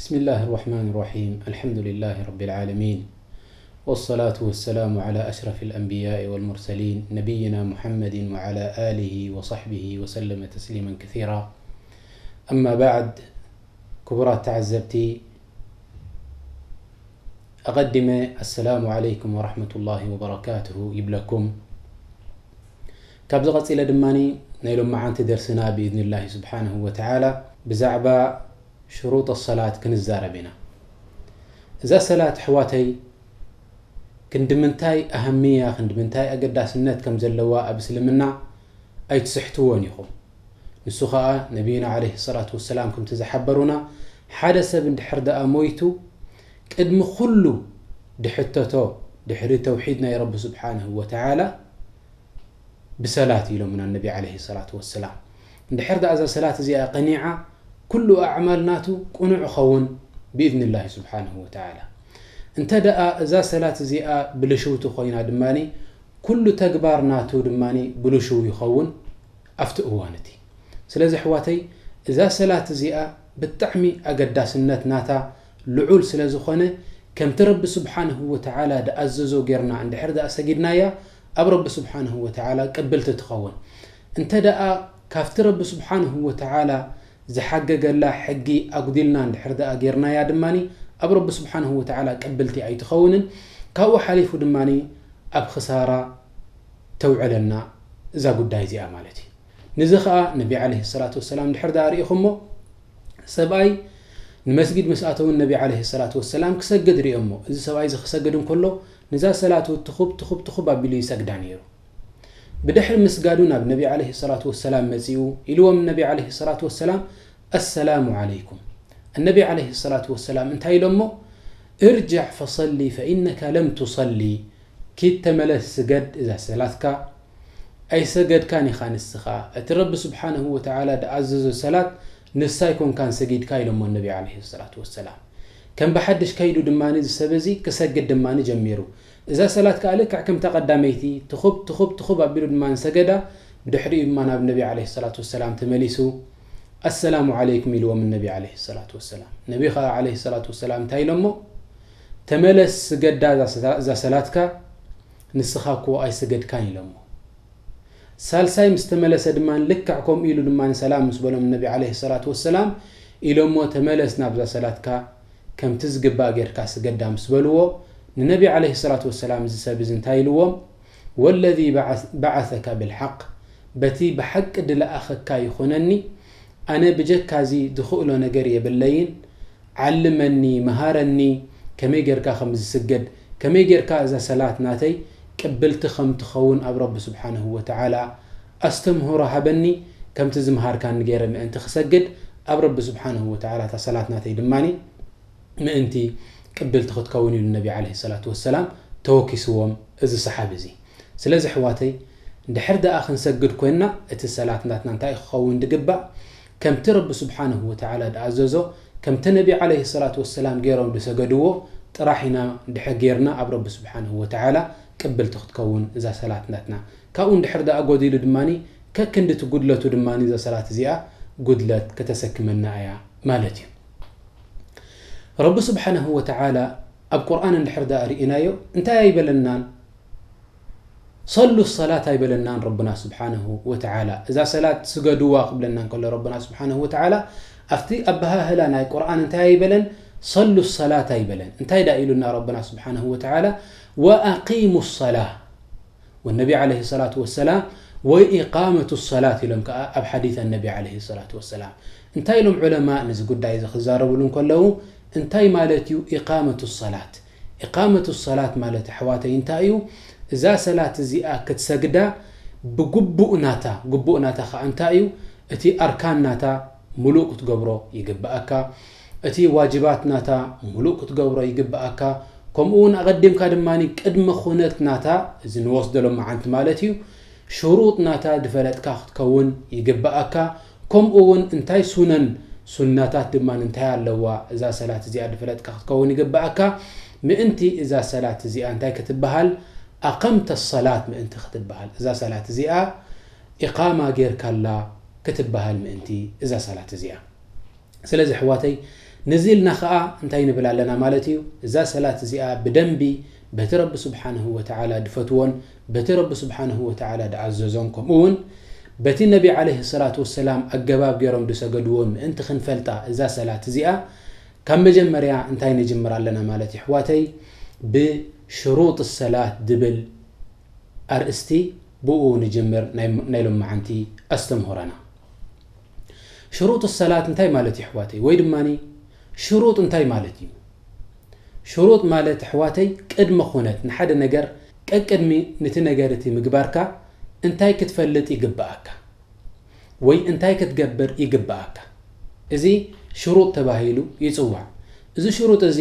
بسم الله الرحمن الرحيم. الحمد لله رب العالمين. والصلاة والسلام على أشرف الأنبياء والمرسلين، نبينا محمد وعلى آله وصحبه وسلم تسليما كثيرا. أما بعد، ክቡራት ተዓዘብቲ፣ ኣቐዲመ ኣሰላሙ ዓለይኩም ወረሕመቱላሂ ወበረካቱሁ ይብለኩም። ካብዚ ቀጺለ ድማኒ ናይ ሎማዓንቲ ደርስና ብኢዝኒላሂ ስብሓንሁ ወተዓላ ብዛዕባ ሽሩጥ ሰላት ክንዛረብ ኢና። እዛ ሰላት ኣሕዋተይ ክንዲ ምንታይ ኣሃምያ፣ ክንዲ ምንታይ ኣገዳስነት ከም ዘለዋ ኣብ እስልምና ኣይትስሕትዎን ኢኹም። ንሱ ኸኣ ነቢይና ዓለይሂ ሰላቱ ወሰላም ከምቲ ዝሓበሩና፣ ሓደ ሰብ እንድሕር ደኣ ሞይቱ ቅድሚ ኩሉ ድሕተቶ ድሕሪ ተውሒድ ናይ ረቢ ስብሓንሁ ወተዓላ ብሰላት ኢሎምና ነቢ ዓለይሂ ሰላቱ ወሰላም። እንድሕር ደኣ እዛ ሰላት እዚኣ ቀኒዓ ኩሉ ኣዕማል ናቱ ቅኑዕ ይኸውን ብኢዝኒላሂ ስብሓንሁ ወተዓላ። እንተ ደኣ እዛ ሰላት እዚኣ ብልሽውቲ ኮይና ድማኒ ኩሉ ተግባር ናቱ ድማኒ ብልሽው ይኸውን ኣብቲ እዋን እቲ። ስለዚ ኣሕዋተይ እዛ ሰላት እዚኣ ብጣዕሚ ኣገዳስነት ናታ ልዑል ስለ ዝኾነ ከምቲ ረቢ ስብሓንሁ ወተዓላ ድኣዘዞ ጌርና እንድሕር ደኣ ሰጊድናያ ኣብ ረቢ ስብሓንሁ ወተዓላ ቅብልቲ ትኸውን። እንተ ደኣ ካብቲ ረቢ ስብሓንሁ ወተዓላ ዝሓገገላ ሕጊ ኣጉዲልና እንድሕር ደኣ ጌርናያ ድማኒ ኣብ ረቢ ስብሓንሁ ወተዓላ ቅብልቲ ኣይትኸውንን። ካብኡ ሓሊፉ ድማኒ ኣብ ክሳራ ተውዕለና እዛ ጉዳይ እዚኣ ማለት እዩ። ንዚ ኸኣ ነቢ ዓለይሂ ሰላቱ ወሰላም ድሕር ደኣ ርኢኹሞ ሰብኣይ ንመስጊድ ምስ ኣተውን ነቢ ዓለይሂ ሰላቱ ወሰላም ክሰግድ ሪኦሞ። እዚ ሰብኣይ እዚ ክሰግድ እንከሎ ንዛ ሰላቱ ትኹብ ትኹብ ትኹብ ኣቢሉ ይሰግዳ ነይሩ። ብድሕሪ ምስጋዱ ናብ ነቢ ዓለይሂ ሰላቱ ወሰላም መጺኡ ኢልዎም ነቢ ዓለይሂ ሰላቱ ወሰላም ኣሰላሙ ዓለይኩም። ነቢ ዓለይሂ ሰላቱ ወሰላም እንታይ ኢሎሞ? እርጅዕ ፈሰሊ ፈኢነካ ለም ቱሰሊ። ኪድ ተመለስ ስገድ እዛ ሰላትካ ኣይሰገድካን ኢኻ ንስኻ። እቲ ረቢ ስብሓንሁ ወተዓላ ድኣዘዞ ሰላት ንሳ ኣይኮንካን ሰጊድካ ኢሎሞ ነቢ ዓለይሂ ሰላቱ ወሰላም። ከም ብሓድሽ ከይዱ ድማኒ እዚ ሰብ እዚ ክሰግድ ድማኒ ጀሚሩ። እዛ ሰላት ከኣ ልክዕ ከምታ ቀዳመይቲ ትኹብ ትኹብ ትኹብ ኣቢሉ ድማ ሰገዳ። ብድሕሪኡ ድማ ናብ ነቢ ዓለይሂ ሰላቱ ወሰላም ተመሊሱ ኣሰላሙ ዓለይኩም ኢልዎም ነቢ ዓለይሂ ሰላቱ ወሰላም። ነቢ ኸኣ ዓለይሂ ሰላቱ ወሰላም እንታይ ኢሎሞ? ተመለስ ስገዳ እዛ ሰላትካ ንስኻ እኮ ኣይሰገድካን ኢሎሞ። ሳልሳይ ምስ ተመለሰ ድማ ልክዕ ከምኡ ኢሉ ድማ ሰላም ምስ በሎም ነቢ ዓለይሂ ሰላቱ ወሰላም ኢሎሞ ተመለስ ናብዛ ሰላትካ ከምቲ ዝግባእ ጌርካ ስገዳ ምስ በልዎ ንነቢ ዓለይሂ ሰላቱ ወሰላም እዚ ሰብ እዚ እንታይ ኢልዎም? ወለዚ በዓሰካ ብልሓቅ በቲ ብሓቂ ድለኣኸካ ይኹነኒ ኣነ ብጀካ እዚ ዝኽእሎ ነገር የብለይን ዓልመኒ፣ መሃረኒ፣ ከመይ ጌርካ ከም ዝስገድ፣ ከመይ ጌርካ እዛ ሰላት ናተይ ቅብልቲ ከም ትኸውን ኣብ ረቢ ስብሓንሁ ወተዓላ ኣስተምህሮ ሃበኒ፣ ከምቲ ዝምሃርካኒ ገይረ ምእንቲ ክሰግድ ኣብ ረቢ ስብሓንሁ ወተዓላ እታ ሰላት ናተይ ድማኒ ምእንቲ ቅብልቲ ክትከውን ኢሉ ነቢ ዓለይሂ ሰላቱ ወሰላም ተወኪስዎም እዚ ሰሓቢ እዚ። ስለዚ ኣሕዋተይ እንድሕር ደኣ ክንሰግድ ኮይንና እቲ ሰላት ናትና እንታይ ክኸውን ድግባእ? ከምቲ ረቢ ስብሓንሁ ወተዓላ ድኣዘዞ ከምቲ ነቢ ዓለይሂ ሰላቱ ወሰላም ገይሮም ዝሰገድዎ ጥራሕ ኢና እንድሕር ጌርና ኣብ ረቢ ስብሓንሁ ወተዓላ ቅብልቲ ክትከውን እዛ ሰላት ናትና። ካብኡ እንድሕር ደኣ ጎዲሉ ድማኒ ከክንዲ እቲ ጉድለቱ ድማኒ እዛ ሰላት እዚኣ ጉድለት ከተሰክመና እያ ማለት እዩ። ረቢ ስብሓንሁ ወተዓላ ኣብ ቁርኣን እንድሕር ደኣ ርኢናዮ እንታይ ኣይበለናን? ሰሉ ሰላት ኣይበለናን ረብና ስብሓንሁ ወተዓላ። እዛ ሰላት ስገድዋ ክብለና እንከሎ ረብና ስብሓንሁ ወተዓላ ኣብቲ ኣበሃህላ ናይ ቁርኣን እንታይ ኣይበለን? ሰሉ ሰላት ኣይበለን። እንታይ ዳ ኢሉና ረብና ስብሓንሁ ወተዓላ? ወኣቂሙ ሰላ ወነቢ ዓለይሂ ሰላቱ ወሰላም ወኢቃመቱ ሰላት ኢሎም ከኣ ኣብ ሓዲት ነቢ ዓለይሂ ሰላቱ ወሰላም እንታይ ኢሎም ዑለማ ነዚ ጉዳይ እዚ ክዛረብሉ እንከለዉ እንታይ ማለት እዩ ኢቃመቱ ሰላት? ኢቃመቱ ሰላት ማለት ኣሕዋተይ እንታይ እዩ? እዛ ሰላት እዚኣ ክትሰግዳ ብግቡእ ናታ፣ ግቡእ ናታ ከዓ እንታይ እዩ? እቲ ኣርካን ናታ ሙሉእ ክትገብሮ ይግብኣካ። እቲ ዋጅባት ናታ ሙሉእ ክትገብሮ ይግብኣካ። ከምኡ እውን ኣቐዲምካ ድማ ቅድመ ኩነት ናታ፣ እዚ ንወስደሎም መዓንቲ ማለት እዩ፣ ሽሩጥ ናታ ዝፈለጥካ ክትከውን ይግብኣካ። ከምኡ እውን እንታይ ሱነን ሱናታት ድማ እንታይ ኣለዋ፣ እዛ ሰላት እዚኣ ዝፈለጥካ ክትከውን ይግብኣካ። ምእንቲ እዛ ሰላት እዚኣ እንታይ ክትበሃል? ኣቐምተ ሰላት ምእንቲ ክትበሃል፣ እዛ ሰላት እዚኣ ኢቓማ ጌርካላ ክትበሃል ምእንቲ እዛ ሰላት እዚኣ። ስለዚ ኣሕዋተይ ንዚ ኢልና ኸኣ እንታይ ንብል ኣለና ማለት እዩ? እዛ ሰላት እዚኣ ብደንቢ በቲ ረቢ ስብሓንሁ ወተዓላ ድፈትዎን በቲ ረቢ ስብሓንሁ ወተዓላ ድኣዘዞን፣ ከምኡ እውን በቲ ነቢ ዓለይሂ ሰላቱ ወሰላም ኣገባብ ገይሮም ዝሰገድዎን ምእንቲ ክንፈልጣ፣ እዛ ሰላት እዚኣ ካብ መጀመርያ እንታይ ንጅምር ኣለና ማለት እዩ ኣሕዋተይ? ብሽሩጥ ሰላት ድብል ኣርእስቲ ብኡ ንጅምር ናይ፣ ናይ ሎማዓንቲ ኣስተምህሮና። ሽሩጥ ሰላት እንታይ ማለት እዩ ኣሕዋተይ? ወይ ድማ ሽሩጥ እንታይ ማለት እዩ? ሽሩጥ ማለት ኣሕዋተይ ቅድመ ኩነት ንሓደ ነገር ቀቅድሚ ንቲ ነገር እቲ ምግባርካ እንታይ ክትፈልጥ ይግብኣካ ወይ እንታይ ክትገብር ይግብኣካ። እዚ ሽሩጥ ተባሂሉ ይጽዋዕ። እዚ ሽሩጥ እዚ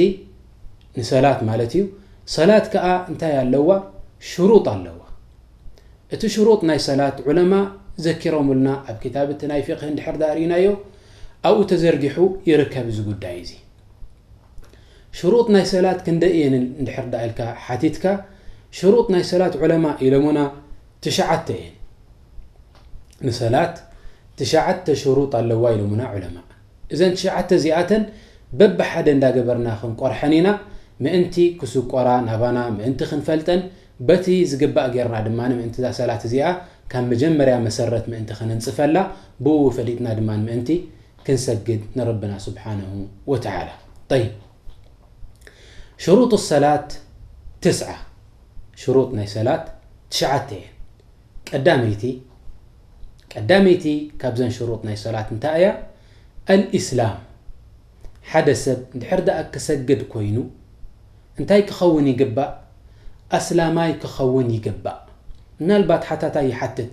ንሰላት ማለት እዩ። ሰላት ከኣ እንታይ ኣለዋ? ሽሩጥ ኣለዋ። እቲ ሽሩጥ ናይ ሰላት ዑለማ ዘኪሮምልና ኣብ ክታብ እቲ ናይ ፊቕህ እንድሕር ደኣ ርኢናዮ ኣብኡ ተዘርጊሑ ይርከብ እዚ ጉዳይ እዚ። ሽሩጥ ናይ ሰላት ክንደይ እየን እንድሕር ደኣ ኢልካ ሓቲትካ፣ ሽሩጥ ናይ ሰላት ዑለማ ኢሎሙና ትሽዓተ እየን። ንሰላት ትሽዓተ ሽሩጥ ኣለዋ ኢሎሙና ዑለማ። እዘን ትሽዓተ እዚኣተን በብሓደ እንዳገበርና ክንቆርሐን ኢና፣ ምእንቲ ክስቆራ ናባና ምእንቲ ክንፈልጠን፣ በቲ ዝግባእ ጌርና ድማ ምእንቲ እዛ ሰላት እዚኣ ካብ መጀመርያ መሰረት ምእንቲ ከነንጽፈላ፣ ብኡ ፈሊጥና ድማ ምእንቲ ክንሰግድ ንረብና ስብሓንሁ ወተዓላ። ጠይብ፣ ሽሩጥ ሰላት ትስዓ፣ ሽሩጥ ናይ ሰላት ትሽዓተ እየን። ቀዳመይቲ፣ ቀዳመይቲ ካብዘን ሽሩጥ ናይ ሰላት እንታይ እያ? ኣልኢስላም። ሓደ ሰብ እንድሕር ደኣ ክሰግድ ኮይኑ እንታይ ክኸውን ይግባእ? ኣስላማይ ክኸውን ይግባእ። ምናልባት ሓታታይ ይሓትት፣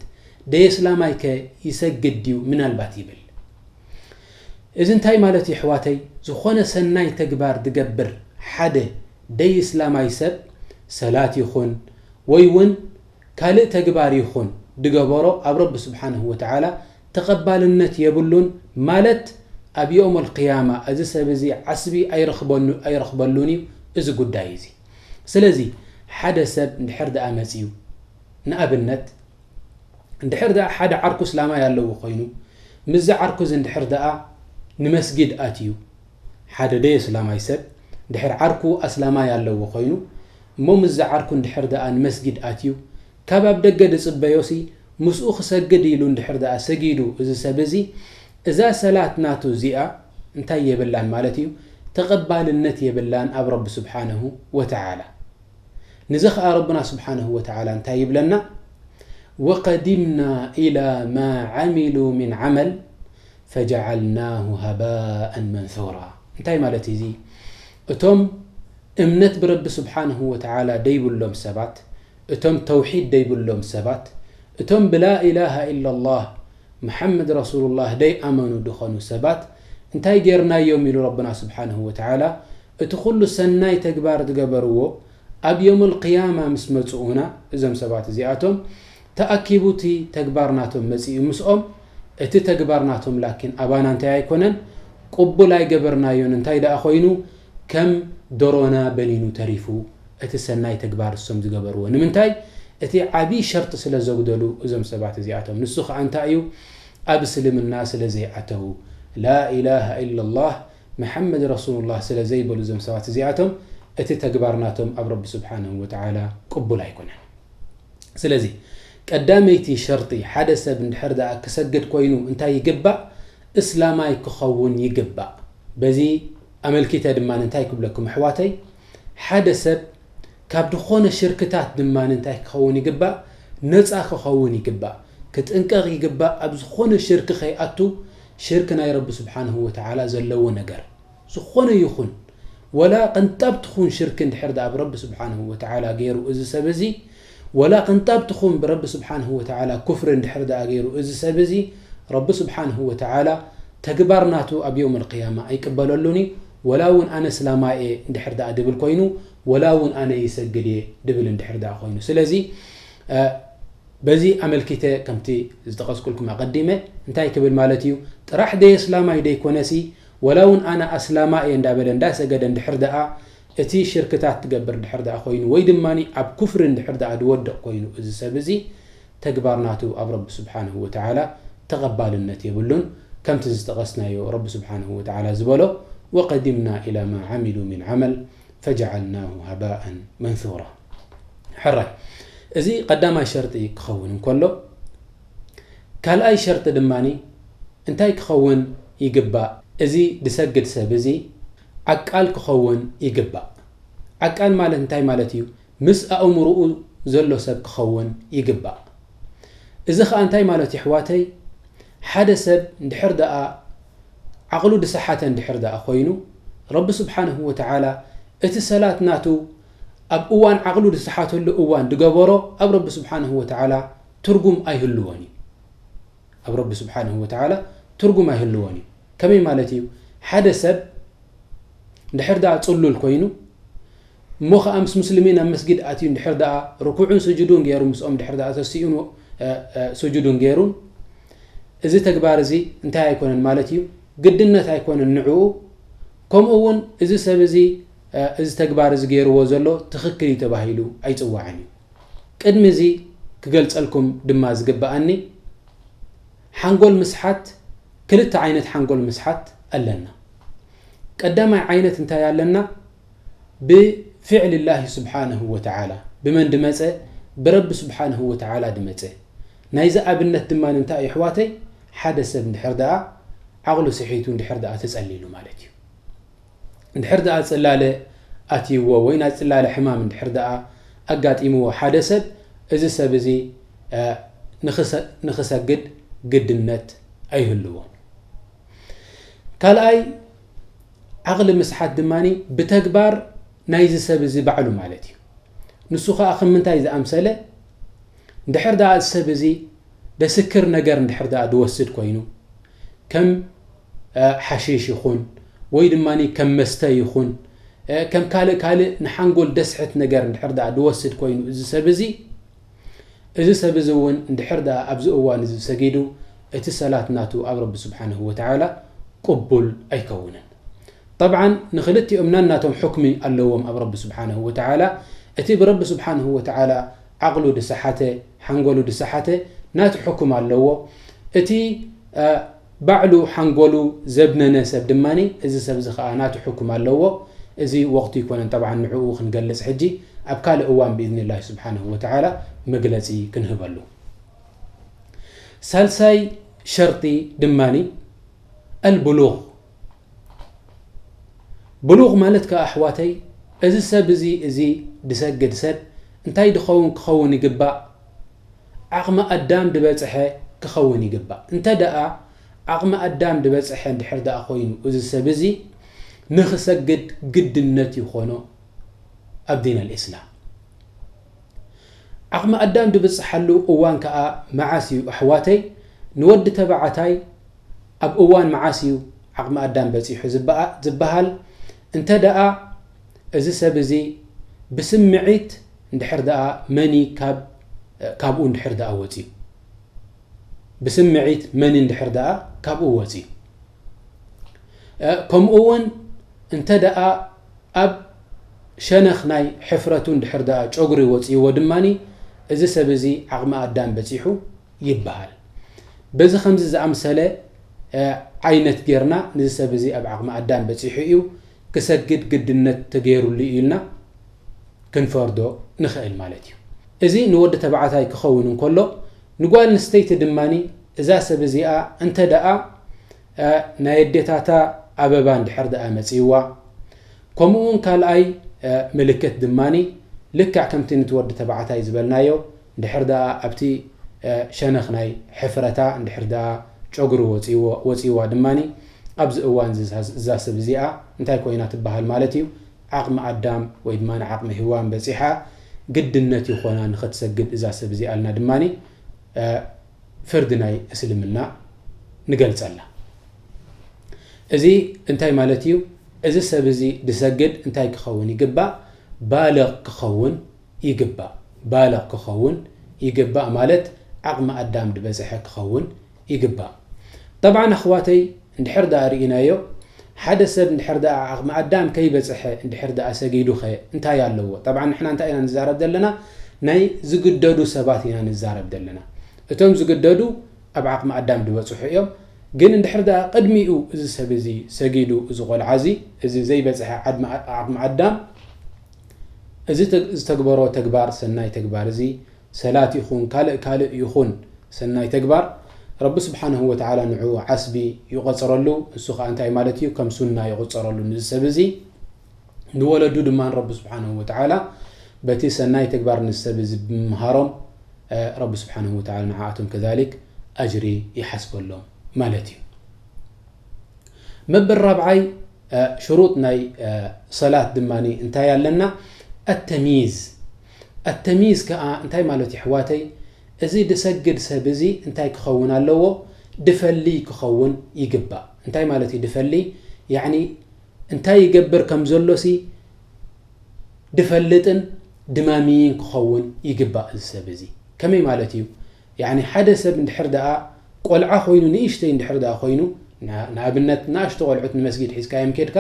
ደይ ኣስላማይ ከ ይሰግድ ድዩ? ምናልባት ይብል። እዚ እንታይ ማለት እዩ ኣሕዋተይ? ዝኾነ ሰናይ ተግባር ድገብር ሓደ ደይ እስላማይ ሰብ ሰላት ይኹን ወይ እውን ካልእ ተግባር ይኹን ድገበሮ ኣብ ረቢ ስብሓንሁ ወተዓላ ተቐባልነት የብሉን ማለት ኣብ የውመል ቅያማ እዚ ሰብ እዚ ዓስቢ ኣይረኽበኑ-፣ ኣይረኽበሉን እዩ እዚ ጉዳይ እዚ። ስለዚ ሓደ ሰብ እንድሕር ደኣ መጺኡ ንኣብነት እንድሕር ደኣ ሓደ ዓርኩ እስላማይ ኣለዎ ኮይኑ ምስዚ ዓርኩ እዚ እንድሕር ደኣ ንመስጊድ ኣትዩ ሓደ ደይ እስላማይ ሰብ እንድሕር ዓርኩ ኣስላማይ ኣለዎ ኮይኑ እሞ ምስዚ ዓርኩ እንድሕር ደኣ ንመስጊድ ኣትዩ ካብ ኣብ ደገ ድጽበዮሲ ምስኡ ክሰግድ ኢሉ እንድሕር ደኣ ሰጊዱ እዚ ሰብ እዚ እዛ ሰላት ናቱ እዚኣ እንታይ የብላን ማለት እዩ ተቐባልነት የብላን ኣብ ረቢ ስብሓንሁ ወተዓላ። ንዚ ኸኣ ረብና ስብሓንሁ ወተዓላ እንታይ ይብለና? ወቀዲምና ኢላ ማ ዓሚሉ ምን ዓመል ፈጀዓልናሁ ሃባኣን መንሱራ። እንታይ ማለት እዩ እዚ? እቶም እምነት ብረቢ ስብሓንሁ ወተዓላ ደይብሎም ሰባት፣ እቶም ተውሒድ ደይብሎም ሰባት፣ እቶም ብላኢላሃ ኢላላህ መሓመድ ረሱሉላህ ደይኣመኑ ድኾኑ ሰባት እንታይ ጌርናዮም ኢሉ ረብና ስብሓንሁ ወተዓላ እቲ ኩሉ ሰናይ ተግባር ዝገበርዎ ኣብ የውመል ቅያማ ምስ መጽኡና እዞም ሰባት እዚኣቶም ተኣኪቡ እቲ ተግባር ናቶም መጺኡ ምስኦም እቲ ተግባር ናቶም ላኪን ኣባና እንታይ ኣይኮነን ቅቡል ኣይገበርናዮን እንታይ ደኣ ኮይኑ ከም ደሮና በኒኑ ተሪፉ እቲ ሰናይ ተግባር እሶም ዝገበርዎ ንምንታይ እቲ ዓብዪ ሸርጢ ስለ ዘጉደሉ እዞም ሰባት እዚኣቶም ንሱ ከዓ እንታይ እዩ ኣብ እስልምና ስለ ዘይኣተዉ ላኢላሃ ኢላላህ መሓመድ ረሱሉላህ ስለ ዘይበሉ እዞም ሰባት እዚኣቶም እቲ ተግባር ናቶም ኣብ ረቢ ስብሓንሁ ወተዓላ ቅቡል ኣይኮነን ስለዚ ቀዳመይቲ ሸርጢ ሓደ ሰብ እንድሕር ደኣ ክሰግድ ኮይኑ እንታይ ይግባእ እስላማይ ክኸውን ይግባእ በዚ ኣመልኪተ ድማ እንታይ ክብለኩም ኣሕዋተይ ሓደ ሰብ ካብ ዝኾነ ሽርክታት ድማ እንታይ ክኸውን ይግባእ ነፃ ክኸውን ይግባእ ክጥንቀቕ ይግባእ ኣብ ዝኾነ ሽርክ ከይኣቱ ሽርክ ናይ ረቢ ስብሓንሁ ወተዓላ ዘለዎ ነገር ዝኾነ ይኹን ወላ ቅንጣብ ትኹን ሽርክ እንድሕር ደኣ ብረቢ ስብሓንሁ ወተዓላ ገይሩ እዚ ሰብ እዚ ወላ ቅንጣብ ትኹን ብረቢ ስብሓንሁ ወተዓላ ኩፍሪ እንድሕር ደኣ ገይሩ እዚ ሰብ እዚ ረቢ ስብሓንሁ ወተዓላ ተግባር ናቱ ኣብ የውም ኣልቅያማ ኣይቅበለሉን እዩ ወላ እውን ኣነ እስላማይ እየ እንድሕር ደኣ ድብል ኮይኑ ወላ እውን ኣነ ይሰግድ እየ ድብል እንድሕር ደኣ ኮይኑ ስለዚ በዚ ኣመልኪተ ከምቲ ዝጠቐስኩልኩም ኣቐዲመ እንታይ ክብል ማለት እዩ ጥራሕ ደይ እስላማይ ደይኮነሲ ወላ እውን ኣነ ኣስላማ እየ እንዳበለ እንዳሰገደ እንድሕር ደኣ እቲ ሽርክታት ትገብር እንድሕር ደኣ ኮይኑ ወይ ድማ ኣብ ኩፍሪ እንድሕር ደኣ ድወድቕ ኮይኑ እዚ ሰብ እዚ ተግባር ናቱ ኣብ ረቢ ስብሓንሁ ወተዓላ ተቐባልነት የብሉን ከምቲ ዝጠቐስናዮ ረቢ ስብሓንሁ ወተዓላ ዝበሎ وقدمنا إلى ما عملوا من عمل فجعلناه هباء منثورا. ሕራይ፣ እዚ ቀዳማይ ሸርጢ ክኸውን እንከሎ፣ ካልኣይ ሸርጢ ድማ እንታይ ክኸውን ይግባእ? እዚ ዝሰግድ ሰብ እዚ ዓቃል ክኸውን ይግባእ። ዓቃል ማለት እንታይ ማለት እዩ? ምስ ኣእምሮኡ ዘሎ ሰብ ክኸውን ይግባእ። እዚ ኸኣ እንታይ ማለት እዩ ኣሕዋተይ? ሓደ ሰብ እንድሕር ደኣ ዓቕሉ ዝሰሓተ እንድሕር ደኣ ኮይኑ፣ ረቢ ስብሓንሁ ወተዓላ እቲ ሰላት ናቱ ኣብ እዋን ዓቕሉ ዝሰሓተሉ እዋን ዝገበሮ ኣብ ረቢ ስብሓንሁ ወተዓላ ትርጉም ኣይህልዎን እዩ። ኣብ ረቢ ስብሓንሁ ወተዓላ ትርጉም ኣይህልዎን እዩ። ከመይ ማለት እዩ? ሓደ ሰብ እንድሕር ደኣ ጽሉል ኮይኑ፣ እሞ ኸኣ ምስ ሙስሊሚን ኣብ መስጊድ ኣትዩ እንድሕር ደኣ ርኩዕን ስጁዱን ገይሩ፣ ምስኦም እንድሕር ደኣ ተሲኡን፣ እ፣ እ፣ ስጁዱን ገይሩን፣ እዚ ተግባር እዚ እንታይ ኣይኮነን ማለት እዩ? ግድነት ኣይኮነን ንዕኡ። ከምኡ እውን እዚ ሰብ እዚ፣ እ፣ እዚ ተግባር እዚ ገይርዎ ዘሎ ትኽክል እዩ ተባሂሉ ኣይጽዋዕን እዩ። ቅድሚ እዚ ክገልጸልኩም ድማ ዝግብኣኒ፣ ሓንጎል ምስሓት፣ ክልተ ዓይነት ሓንጎል ምስሓት ኣለና። ቀዳማይ ዓይነት እንታይ ኣለና? ብፊዕልላሂ ስብሓንሁ ወተዓላ። ብመን ድመጸ? ብረቢ ስብሓንሁ ወተዓላ ድመጸ። ናይዚ ኣብነት ድማ እንታይ እዩ ኣሕዋተይ? ሓደ ሰብ እንድሕር ደኣ ዓቕሉ ስሒቱ እንድሕር ደኣ ተጸሊሉ ማለት እዩ። እንድሕር ደኣ ጽላለ ኣትይዎ ወይ ናይ ጽላለ ሕማም እንድሕር ደኣ ኣጋጢምዎ ሓደ ሰብ፣ እዚ ሰብ እዚ፣ እ፣ ንኽሰ-፣ ንኽሰግድ ግድነት ኣይህልዎን። ካልኣይ፣ ዓቕሊ ምስሓት ድማ ብተግባር ናይዚ ሰብ እዚ ባዕሉ ማለት እዩ። ንሱ ኸኣ ከም ምንታይ ዝኣምሰለ? እንድሕር ደኣ እዚ ሰብ እዚ ደስክር ነገር እንድሕር ደኣ ድወስድ ኮይኑ፣ ከም፣ እ፣ ሓሺሽ ይኹን፣ ወይ ድማ ከም መስተ ይኹን፣ እ፣ ከም ካልእ ካልእ ንሓንጎል ደስሕት ነገር እንድሕር ደኣ ድወስድ ኮይኑ፣ እዚ ሰብ እዚ፣ እዚ ሰብ እዚ እውን እንድሕር ደኣ ኣብዚ እዋን እዚ ሰጊዱ፣ እቲ ሰላት ናቱ ኣብ ረቢ ስብሓንሁ ወተዓላ ቅቡል ኣይከውንን። ጠብዓን ንኽልቲኦም ናናቶም ሕክሚ ኣለዎም ኣብ ረቢ ስብሓንሁ ወተዓላ። እቲ ብረቢ ስብሓንሁ ወተዓላ ዓቕሉ ድሰሓተ፣ ሓንጎሉ ድሰሓተ ናቱ ሕኩም ኣለዎ። እቲ፣ እ፣ ባዕሉ ሓንጎሉ ዘብነነ ሰብ ድማ፣ እዚ ሰብ እዚ ኸዓ ናቱ ሕኩም ኣለዎ። እዚ ወቕቱ ይኮነን ጠብዓን ንዕኡ ክንገልጽ፣ ሕጂ ኣብ ካልእ እዋን ብኢዝኒላሂ ስብሓንሁ ወተዓላ መግለጺ ክንህበሉ። ሳልሳይ ሸርጢ ድማ ኣልብሉግ። ብሉግ ማለት ከኣ ኣሕዋተይ፣ እዚ ሰብ እዚ፣ እዚ ድሰግድ ሰብ እንታይ ድኸውን ክኸውን ይግባእ? ዓቕሚ ኣዳም ድበጽሐ ክኸውን ይግባእ። እንተ ደኣ ዓቕሚ ኣዳም ድበጽሐ እንድሕር ደኣ ኮይኑ፣ እዚ ሰብ እዚ ንኽሰግድ ግድነት ይኾኖ ኣብ ዲን ኣልእስላም። ዓቕሚ ኣዳም ድብጽሓሉ እዋን ከኣ መዓስ እዩ ኣሕዋተይ? ንወዲ ተባዕታይ ኣብ እዋን መዓስ እዩ ዓቕሚ ኣዳም በጺሑ ዝበኣ-፣ ዝበሃል? እንተ ደኣ እዚ ሰብ እዚ ብስምዒት እንድሕር ደኣ መኒ ካብ-፣ ካብኡ እንድሕር ደኣ ወጺኡ፣ ብስምዒት መኒ እንድሕር ደኣ ካብኡ ወጺኡ፣ እ፣ ከምኡ እውን እንተ ደኣ ኣብ ሸነኽ ናይ ሕፍረቱ እንድሕር ደኣ ጨጉሪ ወጺእዎ ድማኒ፣ እዚ ሰብ እዚ ዓቕሚ ኣዳም በጺሑ ይበሃል። በዚ ከምዚ ዝኣምሰለ፣ እ፣ ዓይነት ጌርና፣ ነዚ ሰብ እዚ ኣብ ዓቕሚ ኣዳም በጺሑ እዩ፣ ክሰግድ ግድነት ተገይሩሉ እዩ ኢልና ክንፈርዶ ንኽእል ማለት እዩ። እዚ ንወዲ ተባዕታይ ክኸውን እንከሎ፣ ንጓል ኣንስተይቲ ድማኒ እዛ ሰብ እዚኣ እንተ ደኣ፣ እ፣ ናይ ኣዴታታ ኣበባ እንድሕር ደኣ መጺእዋ፣ ከምኡ እውን ካልኣይ፣ እ፣ ምልክት ድማኒ ልክዕ ከምቲ ነቲ ወዲ ተባዕታይ ዝበልናዮ፣ እንድሕር ደኣ ኣብቲ፣ እ፣ ሸነኽ ናይ ሕፍረታ እንድሕር ደኣ ጨጉሪ ወጺእዎ-፣ ወጺእዋ ድማኒ፣ ኣብዚ እዋን እዚ እዛ ሰብ እዚኣ እንታይ ኮይና ትበሃል ማለት እዩ? ዓቕሚ ኣዳም ወይ ድማ ንዓቕሚ ሄዋን በጺሓ፣ ግድነት ይኾና ንኽትሰግድ እዛ ሰብ እዚኣ ኢልና ድማኒ፣ እ፣ ፍርዲ ናይ እስልምና ንገልጸላ። እዚ እንታይ ማለት እዩ? እዚ ሰብ እዚ ድሰግድ እንታይ ክኸውን ይግባእ? ባልቕ ክኸውን ይግባእ። ባልቕ ክኸውን ይግባእ ማለት ዓቕሚ ኣዳም ድበጽሐ ክኸውን ይግባእ። ጠብዓን ኣሕዋተይ፣ እንድሕር ደኣ ርኢናዮ፣ ሓደ ሰብ እንድሕር ደኣ ዓቕሚ ኣዳም ከይበጽሐ እንድሕር ደኣ ሰጊዱኸ እንታይ ኣለዎ? ጠብዓን ንሕና እንታይ ኢና ንዛረብ ዘለና? ናይ ዝግደዱ ሰባት ኢና ንዛረብ ዘለና። እቶም ዝግደዱ ኣብ ዓቕሚ ኣዳም ዝበጽሑ እዮም። ግን እንድሕር ደኣ ቅድሚኡ እዚ ሰብ እዚ ሰጊዱ፣ እዚ ቆልዓ እዚ፣ እዚ ዘይበጽሐ ዓድሚ-፣ ዓቕሚ ኣዳም፣ እዚ ተ-፣ ዝተግበሮ ተግባር፣ ሰናይ ተግባር እዚ፣ ሰላት ይኹን ካልእ ካልእ ይኹን ሰናይ ተግባር፣ ረቢ ስብሓንሁ ወተዓላ ንዕኡ ዓስቢ ይቖጽረሉ። እሱ ኸኣ እንታይ ማለት እዩ? ከም ሱና ይቑጸረሉ። ንዚ ሰብ እዚ ንወለዱ ድማ ረቢ ስብሓንሁ ወተዓላ በቲ ሰናይ ተግባር ንዚ ሰብ እዚ ብምምሃሮም፣ እ፣ ረቢ ስብሓንሁ ወተዓላ ንዓኣቶም ከዛሊክ ኣጅሪ ይሓስበሎም ማለት እዩ። መበል ራብዓይ፣ እ፣ ሽሩጥ ናይ፣ እ፣ ሰላት ድማ እንታይ ኣለና? ኣተሚዝ። ኣተሚዝ ከኣ እንታይ ማለት እዩ ኣሕዋተይ? እዚ ድሰግድ ሰብ እዚ እንታይ ክኸውን ኣለዎ? ድፈሊ ክኸውን ይግባእ። እንታይ ማለት እዩ ድፈሊ? ያዕኒ እንታይ ይገብር ከም ዘሎሲ ድፈልጥን ድማምይን ክኸውን ይግባእ እዚ ሰብ እዚ። ከመይ ማለት እዩ? ያዕኒ ሓደ ሰብ እንድሕር ደኣ ቆልዓ ኮይኑ፣ ንእሽተይ እንድሕር ደኣ ኮይኑ፣ ን-፣ ንኣብነት ንኣሽቱ ቆልዑት ንመስጊድ ሒዝካዮም ኬድካ፣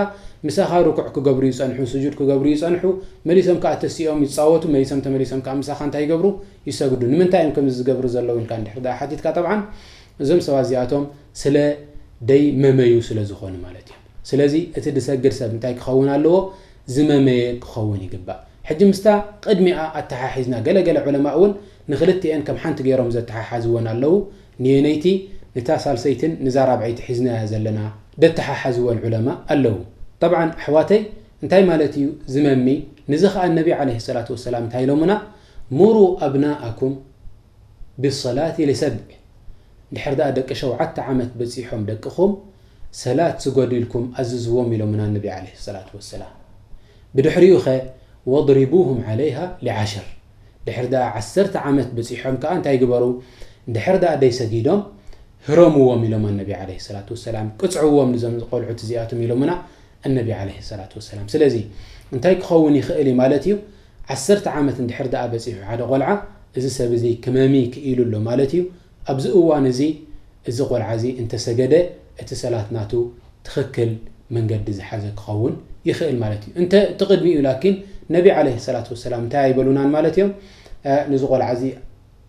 ምሳኻ ርኩዕ ክገብሩ ይጸንሑ፣ ስጁድ ክገብሩ ይጸንሑ፣ መሊሶም ከኣ ተሲኦም ይጻወቱ፣ መሊሶም ተመሊሶም ከኣ ምሳኻ እንታይ ይገብሩ? ይሰግዱ። ንምንታይ እዮም ከምዚ ዝገብሩ ዘለዉ ኢልካ እንድሕር ደኣ ሓቲትካ፣ ጠብዓን እዞም ሰባት እዚኣቶም ስለ ደይ መመዩ ስለ ዝኾኑ ማለት እዮም። ስለዚ እቲ ድሰግድ ሰብ እንታይ ክኸውን ኣለዎ? ዝመመየ ክኸውን ይግባእ። ሕጂ ምስታ ቅድሚኣ ኣተሓሒዝና፣ ገለ ገለ ዑለማ እውን ንክልቲኤን ከም ሓንቲ ገይሮም ዘተሓሓዝወን ኣለዉ። ንየነይቲ፣ ንታ ሳልሰይትን ንዛ ራብዐይቲ ሒዝናያ ዘለና ደተሓሓዝወን ዑለማ ኣለዉ። ጠብዓን ኣሕዋተይ፣ እንታይ ማለት እዩ ዝመሚ? ንዚ ኸኣ ነቢ ዓለይሂ ሰላቱ ወሰላም እንታይ ኢሎምና? ሙሩ ኣብናኣኩም ብሰላቲ ሊሰብዕ፣ ድሕር ደኣ ደቂ ሸውዓተ ዓመት በጺሖም ደቅኹም ሰላት ስገዱ ኢልኩም ኣዝዝዎም ኢሎምና ነቢ ዓለይሂ ሰላቱ ወሰላም። ብድሕሪኡ ኸ ወድሪቡሁም ዓለይሃ ሊዓሽር፣ ድሕር ደኣ ዓሰርተ ዓመት በጺሖም ከኣ እንታይ ግበሩ? ድሕር ደኣ ደይሰጊዶም ህረምዎም ኢሎም ኣነቢ ዓለይሂ ሰላቱ ወሰላም። ቅጽዕዎም ንዞም ቆልዑት እዚኣቶም ኢሎምና ኣነቢ ዓለይሂ ሰላቱ ወሰላም። ስለዚ እንታይ ክኸውን ይኽእል እዩ ማለት እዩ? ዓሰርተ ዓመት እንድሕር ደኣ በጺሑ ሓደ ቆልዓ፣ እዚ ሰብ እዚ ክመሚ ክኢሉ ኣሎ ማለት እዩ። ኣብዚ እዋን እዚ፣ እዚ ቆልዓ እዚ እንተሰገደ፣ እቲ ሰላት ናቱ ትኽክል መንገዲ ዝሓዘ ክኸውን ይኽእል ማለት እዩ። እንተ እቲ ቅድሚኡ ላኪን ነቢ ዓለይሂ ሰላቱ ወሰላም እንታይ ኣይበሉናን ማለት እዮም? እ፣ ንዚ ቆልዓ እዚ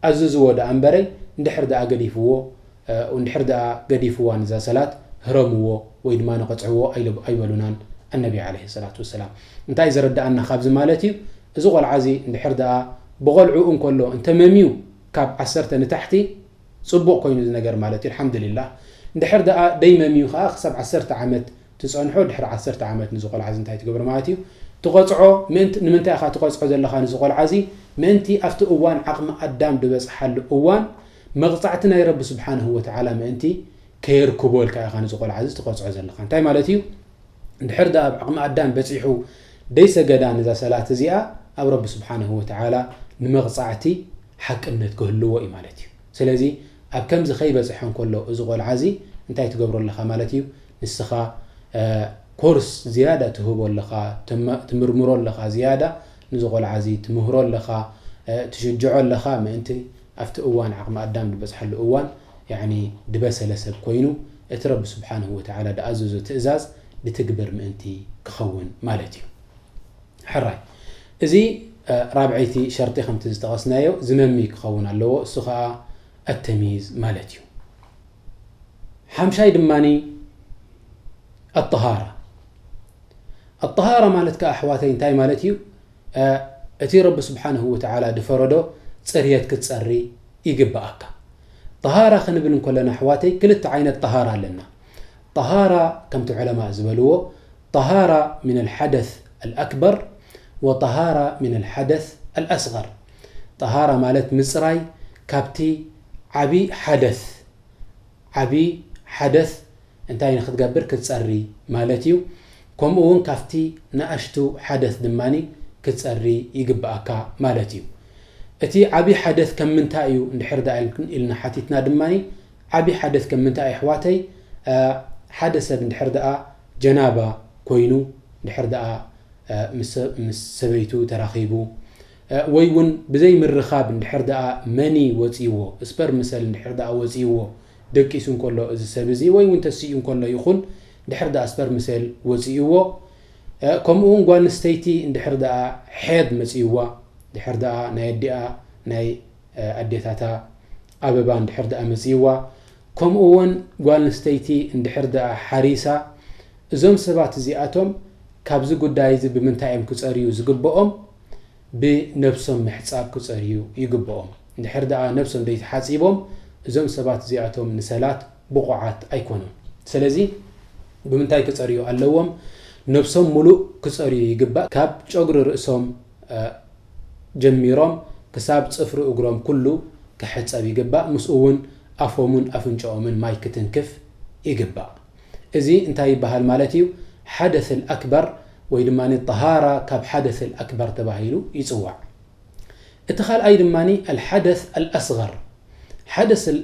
ኣዝዝዎ ደኣ እምበረይ፣ እንድሕር ደኣ ገዲፍዎ፣ እ፣ እንድሕር ደኣ ገዲፍዋ ንዛ ሰላት ህረምዎ ወይ ድማ ንቐጽዕዎ ኣይለ-፣ ኣይበሉናን ኣነቢ ዓለይሂ ሰላቱ ወሰላም። እንታይ ዘረድኣና ካብዚ ማለት እዩ? እዚ ቆልዓ እዚ እንድሕር ደኣ ብቆልዑ እንከሎ እንተመምዩ ካብ ዓሰርተ ንታሕቲ ጽቡቕ ኮይኑ እዚ ነገር ማለት እዩ፣ ኣልሓምዱሊላህ። እንድሕር ደኣ ደይመምዩ ከኣ ክሳብ ዓሰርተ ዓመት ትጸንሖ፣ ድሕሪ ዓሰርተ ዓመት ንዚ ቆልዓ እዚ እንታይ ትገብሮ ማለት እዩ? ትቐጽዖ። ምእንቲ፣ ንምንታይ ኢኻ ትቐጽዖ ዘለኻ ንዚ ቆልዓ እዚ? ምእንቲ ኣብቲ እዋን ዓቕሚ ኣዳም ዝበጽሓሉ እዋን መቕጻዕቲ ናይ ረቢ ስብሓንሁ ወተዓላ ምእንቲ ከየርክቦ ኢልካ ኢኻ ንዚ ቆልዓ እዚ ትቐጽዖ ዘለኻ። እንታይ ማለት እዩ? እንድሕር ደኣ ኣብ ዓቕሚ ኣዳም በጺሑ ደይሰገዳ ነዛ ሰላት እዚኣ፣ ኣብ ረቢ ስብሓንሁ ወተዓላ ንመቕጻዕቲ ሓቅነት ክህልዎ እዩ ማለት እዩ። ስለዚ ኣብ ከምዚ ከይበጽሐ እንከሎ እዚ ቆልዓ እዚ እንታይ ትገብሮ ኣለኻ ማለት እዩ? ንስኻ፣ እ፣ ኮርስ ዝያዳ ትህቦ ኣለኻ፣ ትመ-፣ ትምርምሮ ኣለኻ ዝያዳ፣ ንዚ ቆልዓ እዚ ትምህሮ ኣለኻ፣ እ፣ ትሽጅዖ ኣለኻ፣ ምእንቲ ኣብቲ እዋን ዓቕሚ ኣዳም ዝበጽሓሉ እዋን፣ ያዕኒ ድበሰለ ሰብ ኮይኑ፣ እቲ ረቢ ስብሓንሁ ወተዓላ ድኣዘዞ ትእዛዝ ድትግብር ምእንቲ ክኸውን ማለት እዩ። ሕራይ፣ እዚ፣ እ፣ ራብዐይቲ ሸርጢ ከምቲ ዝጠቐስናዮ ዝመሚ ክኸውን ኣለዎ፣ እሱ ኸኣ ኣተሚዝ ማለት እዩ። ሓምሻይ ድማኒ ኣጠሃራ። ኣጠሃራ ማለት ከኣ ኣሕዋተይ እንታይ ማለት እዩ? እ፣ እቲ ረቢ ስብሓንሁ ወተዓላ ድፈረዶ ጽርየት ክትጸሪ ይግብኣካ። ጠሃራ ክንብል እንከለና ኣሕዋተይ ክልተ ዓይነት ጠሃራ ኣለና። ጠሃራ ከምቲ ዑለማእ ዝበልዎ፣ ጠሃራ ሚን ኣልሓደስ ኣልኣክበር ወጠሃራ ሚን ኣልሓደስ ኣልኣስገር። ጠሃራ ማለት ምጽራይ ካብቲ ዓቢ ሓደስ፣ ዓቢ ሓደስ እንታይ ንክትገብር ክትጸሪ ማለት እዩ። ከምኡ እውን ካብቲ ንኣሽቱ ሓደስ ድማኒ ክትጸሪ ይግብኣካ ማለት እዩ። እቲ ዓቢ ሓደስ ከም ምንታይ እዩ እንድሕር ደኣ ኢልና ሓቲትና ድማኒ፣ ዓቢ ሓደስ ከም ምንታይ እዩ ኣሕዋተይ? እ፣ ሓደ ሰብ እንድሕር ደኣ ጀናባ ኮይኑ፣ እንድሕር ደኣ እ፣ ምስ፣ ምስ ሰበይቱ ተራኺቡ፣ እ፣ ወይ እውን ብዘይ ምርኻብ እንድሕር ደኣ መኒ ወጺእዎ፣ ስፐርም ሰል እንድሕር ደኣ ወጺእዎ፣ ደቂሱ እንከሎ እዚ ሰብ እዚ፣ ወይ እውን ተሲኡ እንከሎ ይኹን፣ እንድሕር ደኣ ስፐርም ሰል ወጺእዎ፣ እ፣ ከምኡ እውን ጓል ኣንስተይቲ እንድሕር ደኣ ሐይድ መጺእዋ፣ እንድሕር ደኣ ናይ ኣዲኣ፣ ናይ፣ እ፣ ኣዴታታ ኣበባ እንድሕር ደኣ መጺእዋ፣ ከምኡ እውን ጓል ኣንስተይቲ እንድሕር ደኣ ሓሪሳ፣ እዞም ሰባት እዚኣቶም ካብዚ ጉዳይ እዚ ብምንታይ እዮም ክጸርዩ ዝግብኦም? ብነብሶም ምሕጻብ ክጸርዩ ይግብኦም። እንድሕር ደኣ ነብሶም ዘይተሓጺቦም፣ እዞም ሰባት እዚኣቶም ንሰላት ብቑዓት ኣይኮኑን። ስለዚ ብምንታይ ክጸርዩ ኣለዎም? ነብሶም ሙሉእ ክጸርዩ ይግባእ። ካብ ጨጉሪ ርእሶም ጀሚሮም ክሳብ ጽፍሪ እግሮም ኩሉ ክሕጸብ ይግባእ። ምስኡ እውን ኣፎምን ኣፍንጫኦምን ማይ ክትንክፍ ይግባእ። እዚ እንታይ ይበሃል ማለት እዩ? ሓደስ ኣልኣክበር ወይ ድማ ጠሃራ ካብ ሓደስ ኣልኣክበር ተባሂሉ ይጽዋዕ። እቲ ካልኣይ ድማ ኣልሓደስ ኣልኣስገር። ሓደስ ኣል-፣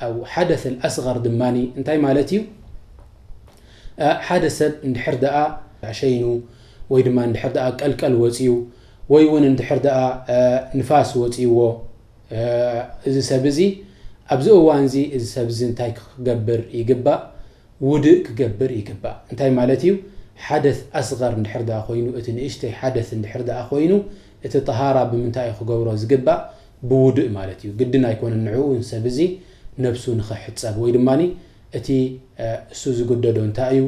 ኣው ሓደስ ኣልኣስገር ድማ እንታይ ማለት እዩ? እ፣ ሓደ ሰብ እንድሕር ደኣ ሸይኑ ወይ ድማ እንድሕር ደኣ ቀልቀል ወፅዩ ወይ እውን እንድሕር ደኣ፣ እ፣ ንፋስ ወፅይዎ፣ እ፣ እዚ ሰብ እዚ ኣብዚ እዋን እዚ እዚ ሰብ እዚ እንታይ ክገብር ይግባእ? ውድእ ክገብር ይግባእ። እንታይ ማለት እዩ? ሓደስ ኣስገር እንድሕር ደኣ ኮይኑ፣ እቲ ንእሽተይ ሓደስ እንድሕር ደኣ ኮይኑ፣ እቲ ጠሃራ ብምንታይ እዩ ክገብሮ ዝግባእ? ብውድእ ማለት እዩ። ግድን ኣይኮነን ንዕኡ ንሰብ እዚ ነብሱ ንኽሕጸብ ወይ ድማ እቲ፣ እ፣ እሱ ዝግደዶ እንታይ እዩ?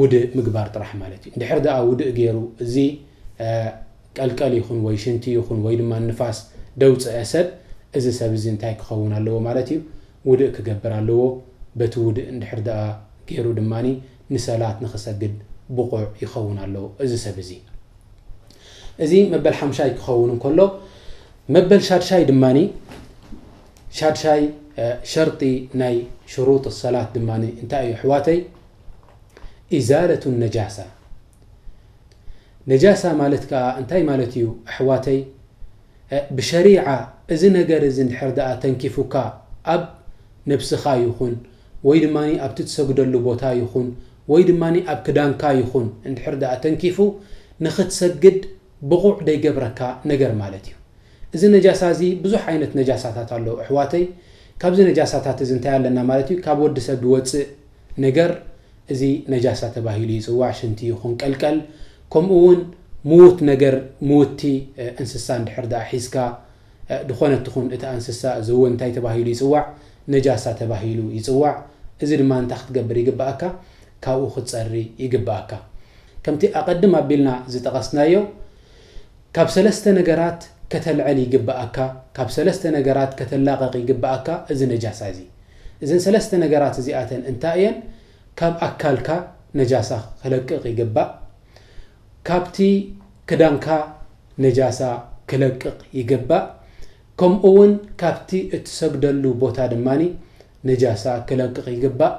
ውድእ ምግባር ጥራሕ ማለት እዩ። እንድሕር ደኣ ውድእ ገይሩ እዚ፣ እ፣ ቀልቀል ይኹን ወይ ሽንቲ ይኹን ወይ ድማ ንፋስ ደውፅአ ሰብ፣ እዚ ሰብ እዚ እንታይ ክኸውን ኣለዎ ማለት እዩ? ውድእ ክገብር ኣለዎ። በቲ ውድእ እንድሕር ደኣ ገይሩ ድማ ንሰላት ንኽሰግድ ብቑዕ ይኸውን ኣለዎ እዚ ሰብ እዚ። እዚ መበል ሓምሻይ ክኸውን እንከሎ፣ መበል ሻድሻይ ድማ፣ ሻድሻይ፣ እ፣ ሸርጢ ናይ ሽሩጥ ሰላት ድማ እንታይ እዩ ኣሕዋተይ? ኢዛለቱ ነጃሳ። ነጃሳ ማለት ከኣ እንታይ ማለት እዩ ኣሕዋተይ? እ፣ ብሸሪዓ እዚ ነገር እዚ እንድሕር ደኣ ተንኪፉካ ኣብ ነብስኻ ይኹን ወይ ድማ ኣብቲ ትሰግደሉ ቦታ ይኹን ወይ ድማ ኣብ ክዳንካ ይኹን እንድሕር ደኣ ተንኪፉ ንኽትሰግድ ብቑዕ ደይገብረካ ነገር ማለት እዩ። እዚ ነጃሳ እዚ ብዙሕ ዓይነት ነጃሳታት ኣለዉ ኣሕዋተይ። ካብዚ ነጃሳታት እዚ እንታይ ኣለና ማለት እዩ? ካብ ወዲ ሰብ ዝወፅእ ነገር እዚ ነጃሳ ተባሂሉ ይጽዋዕ። ሽንቲ ይኹን ቀልቀል፣ ከምኡ እውን ምዉት ነገር፣ ምውቲ፣ እ፣ እንስሳ እንድሕር ደኣ ሒዝካ፣ እ፣ ድኾነት ትኹን እታ እንስሳ፣ እዚ እውን እንታይ ተባሂሉ ይጽዋዕ? ነጃሳ ተባሂሉ ይጽዋዕ። እዚ ድማ እንታይ ክትገብር ይግብኣካ? ካብኡ ክትጸሪ ይግብኣካ። ከምቲ ኣቐድም ኣቢልና ዝጠቐስናዮ፣ ካብ ሰለስተ ነገራት ከተልዕል ይግብኣካ፣ ካብ ሰለስተ ነገራት ከተላቐቕ ይግብኣካ እዚ ነጃሳ እዚ። እዘን ሰለስተ ነገራት እዚኣተን እንታይ እየን? ካብ ኣካልካ ነጃሳ ክለቅቕ ይግባእ፣ ካብቲ ክዳንካ ነጃሳ ክለቅቕ ይግባእ፣ ከምኡ እውን ካብቲ እትሰግደሉ ቦታ ድማ ነጃሳ ክለቅቕ ይግባእ።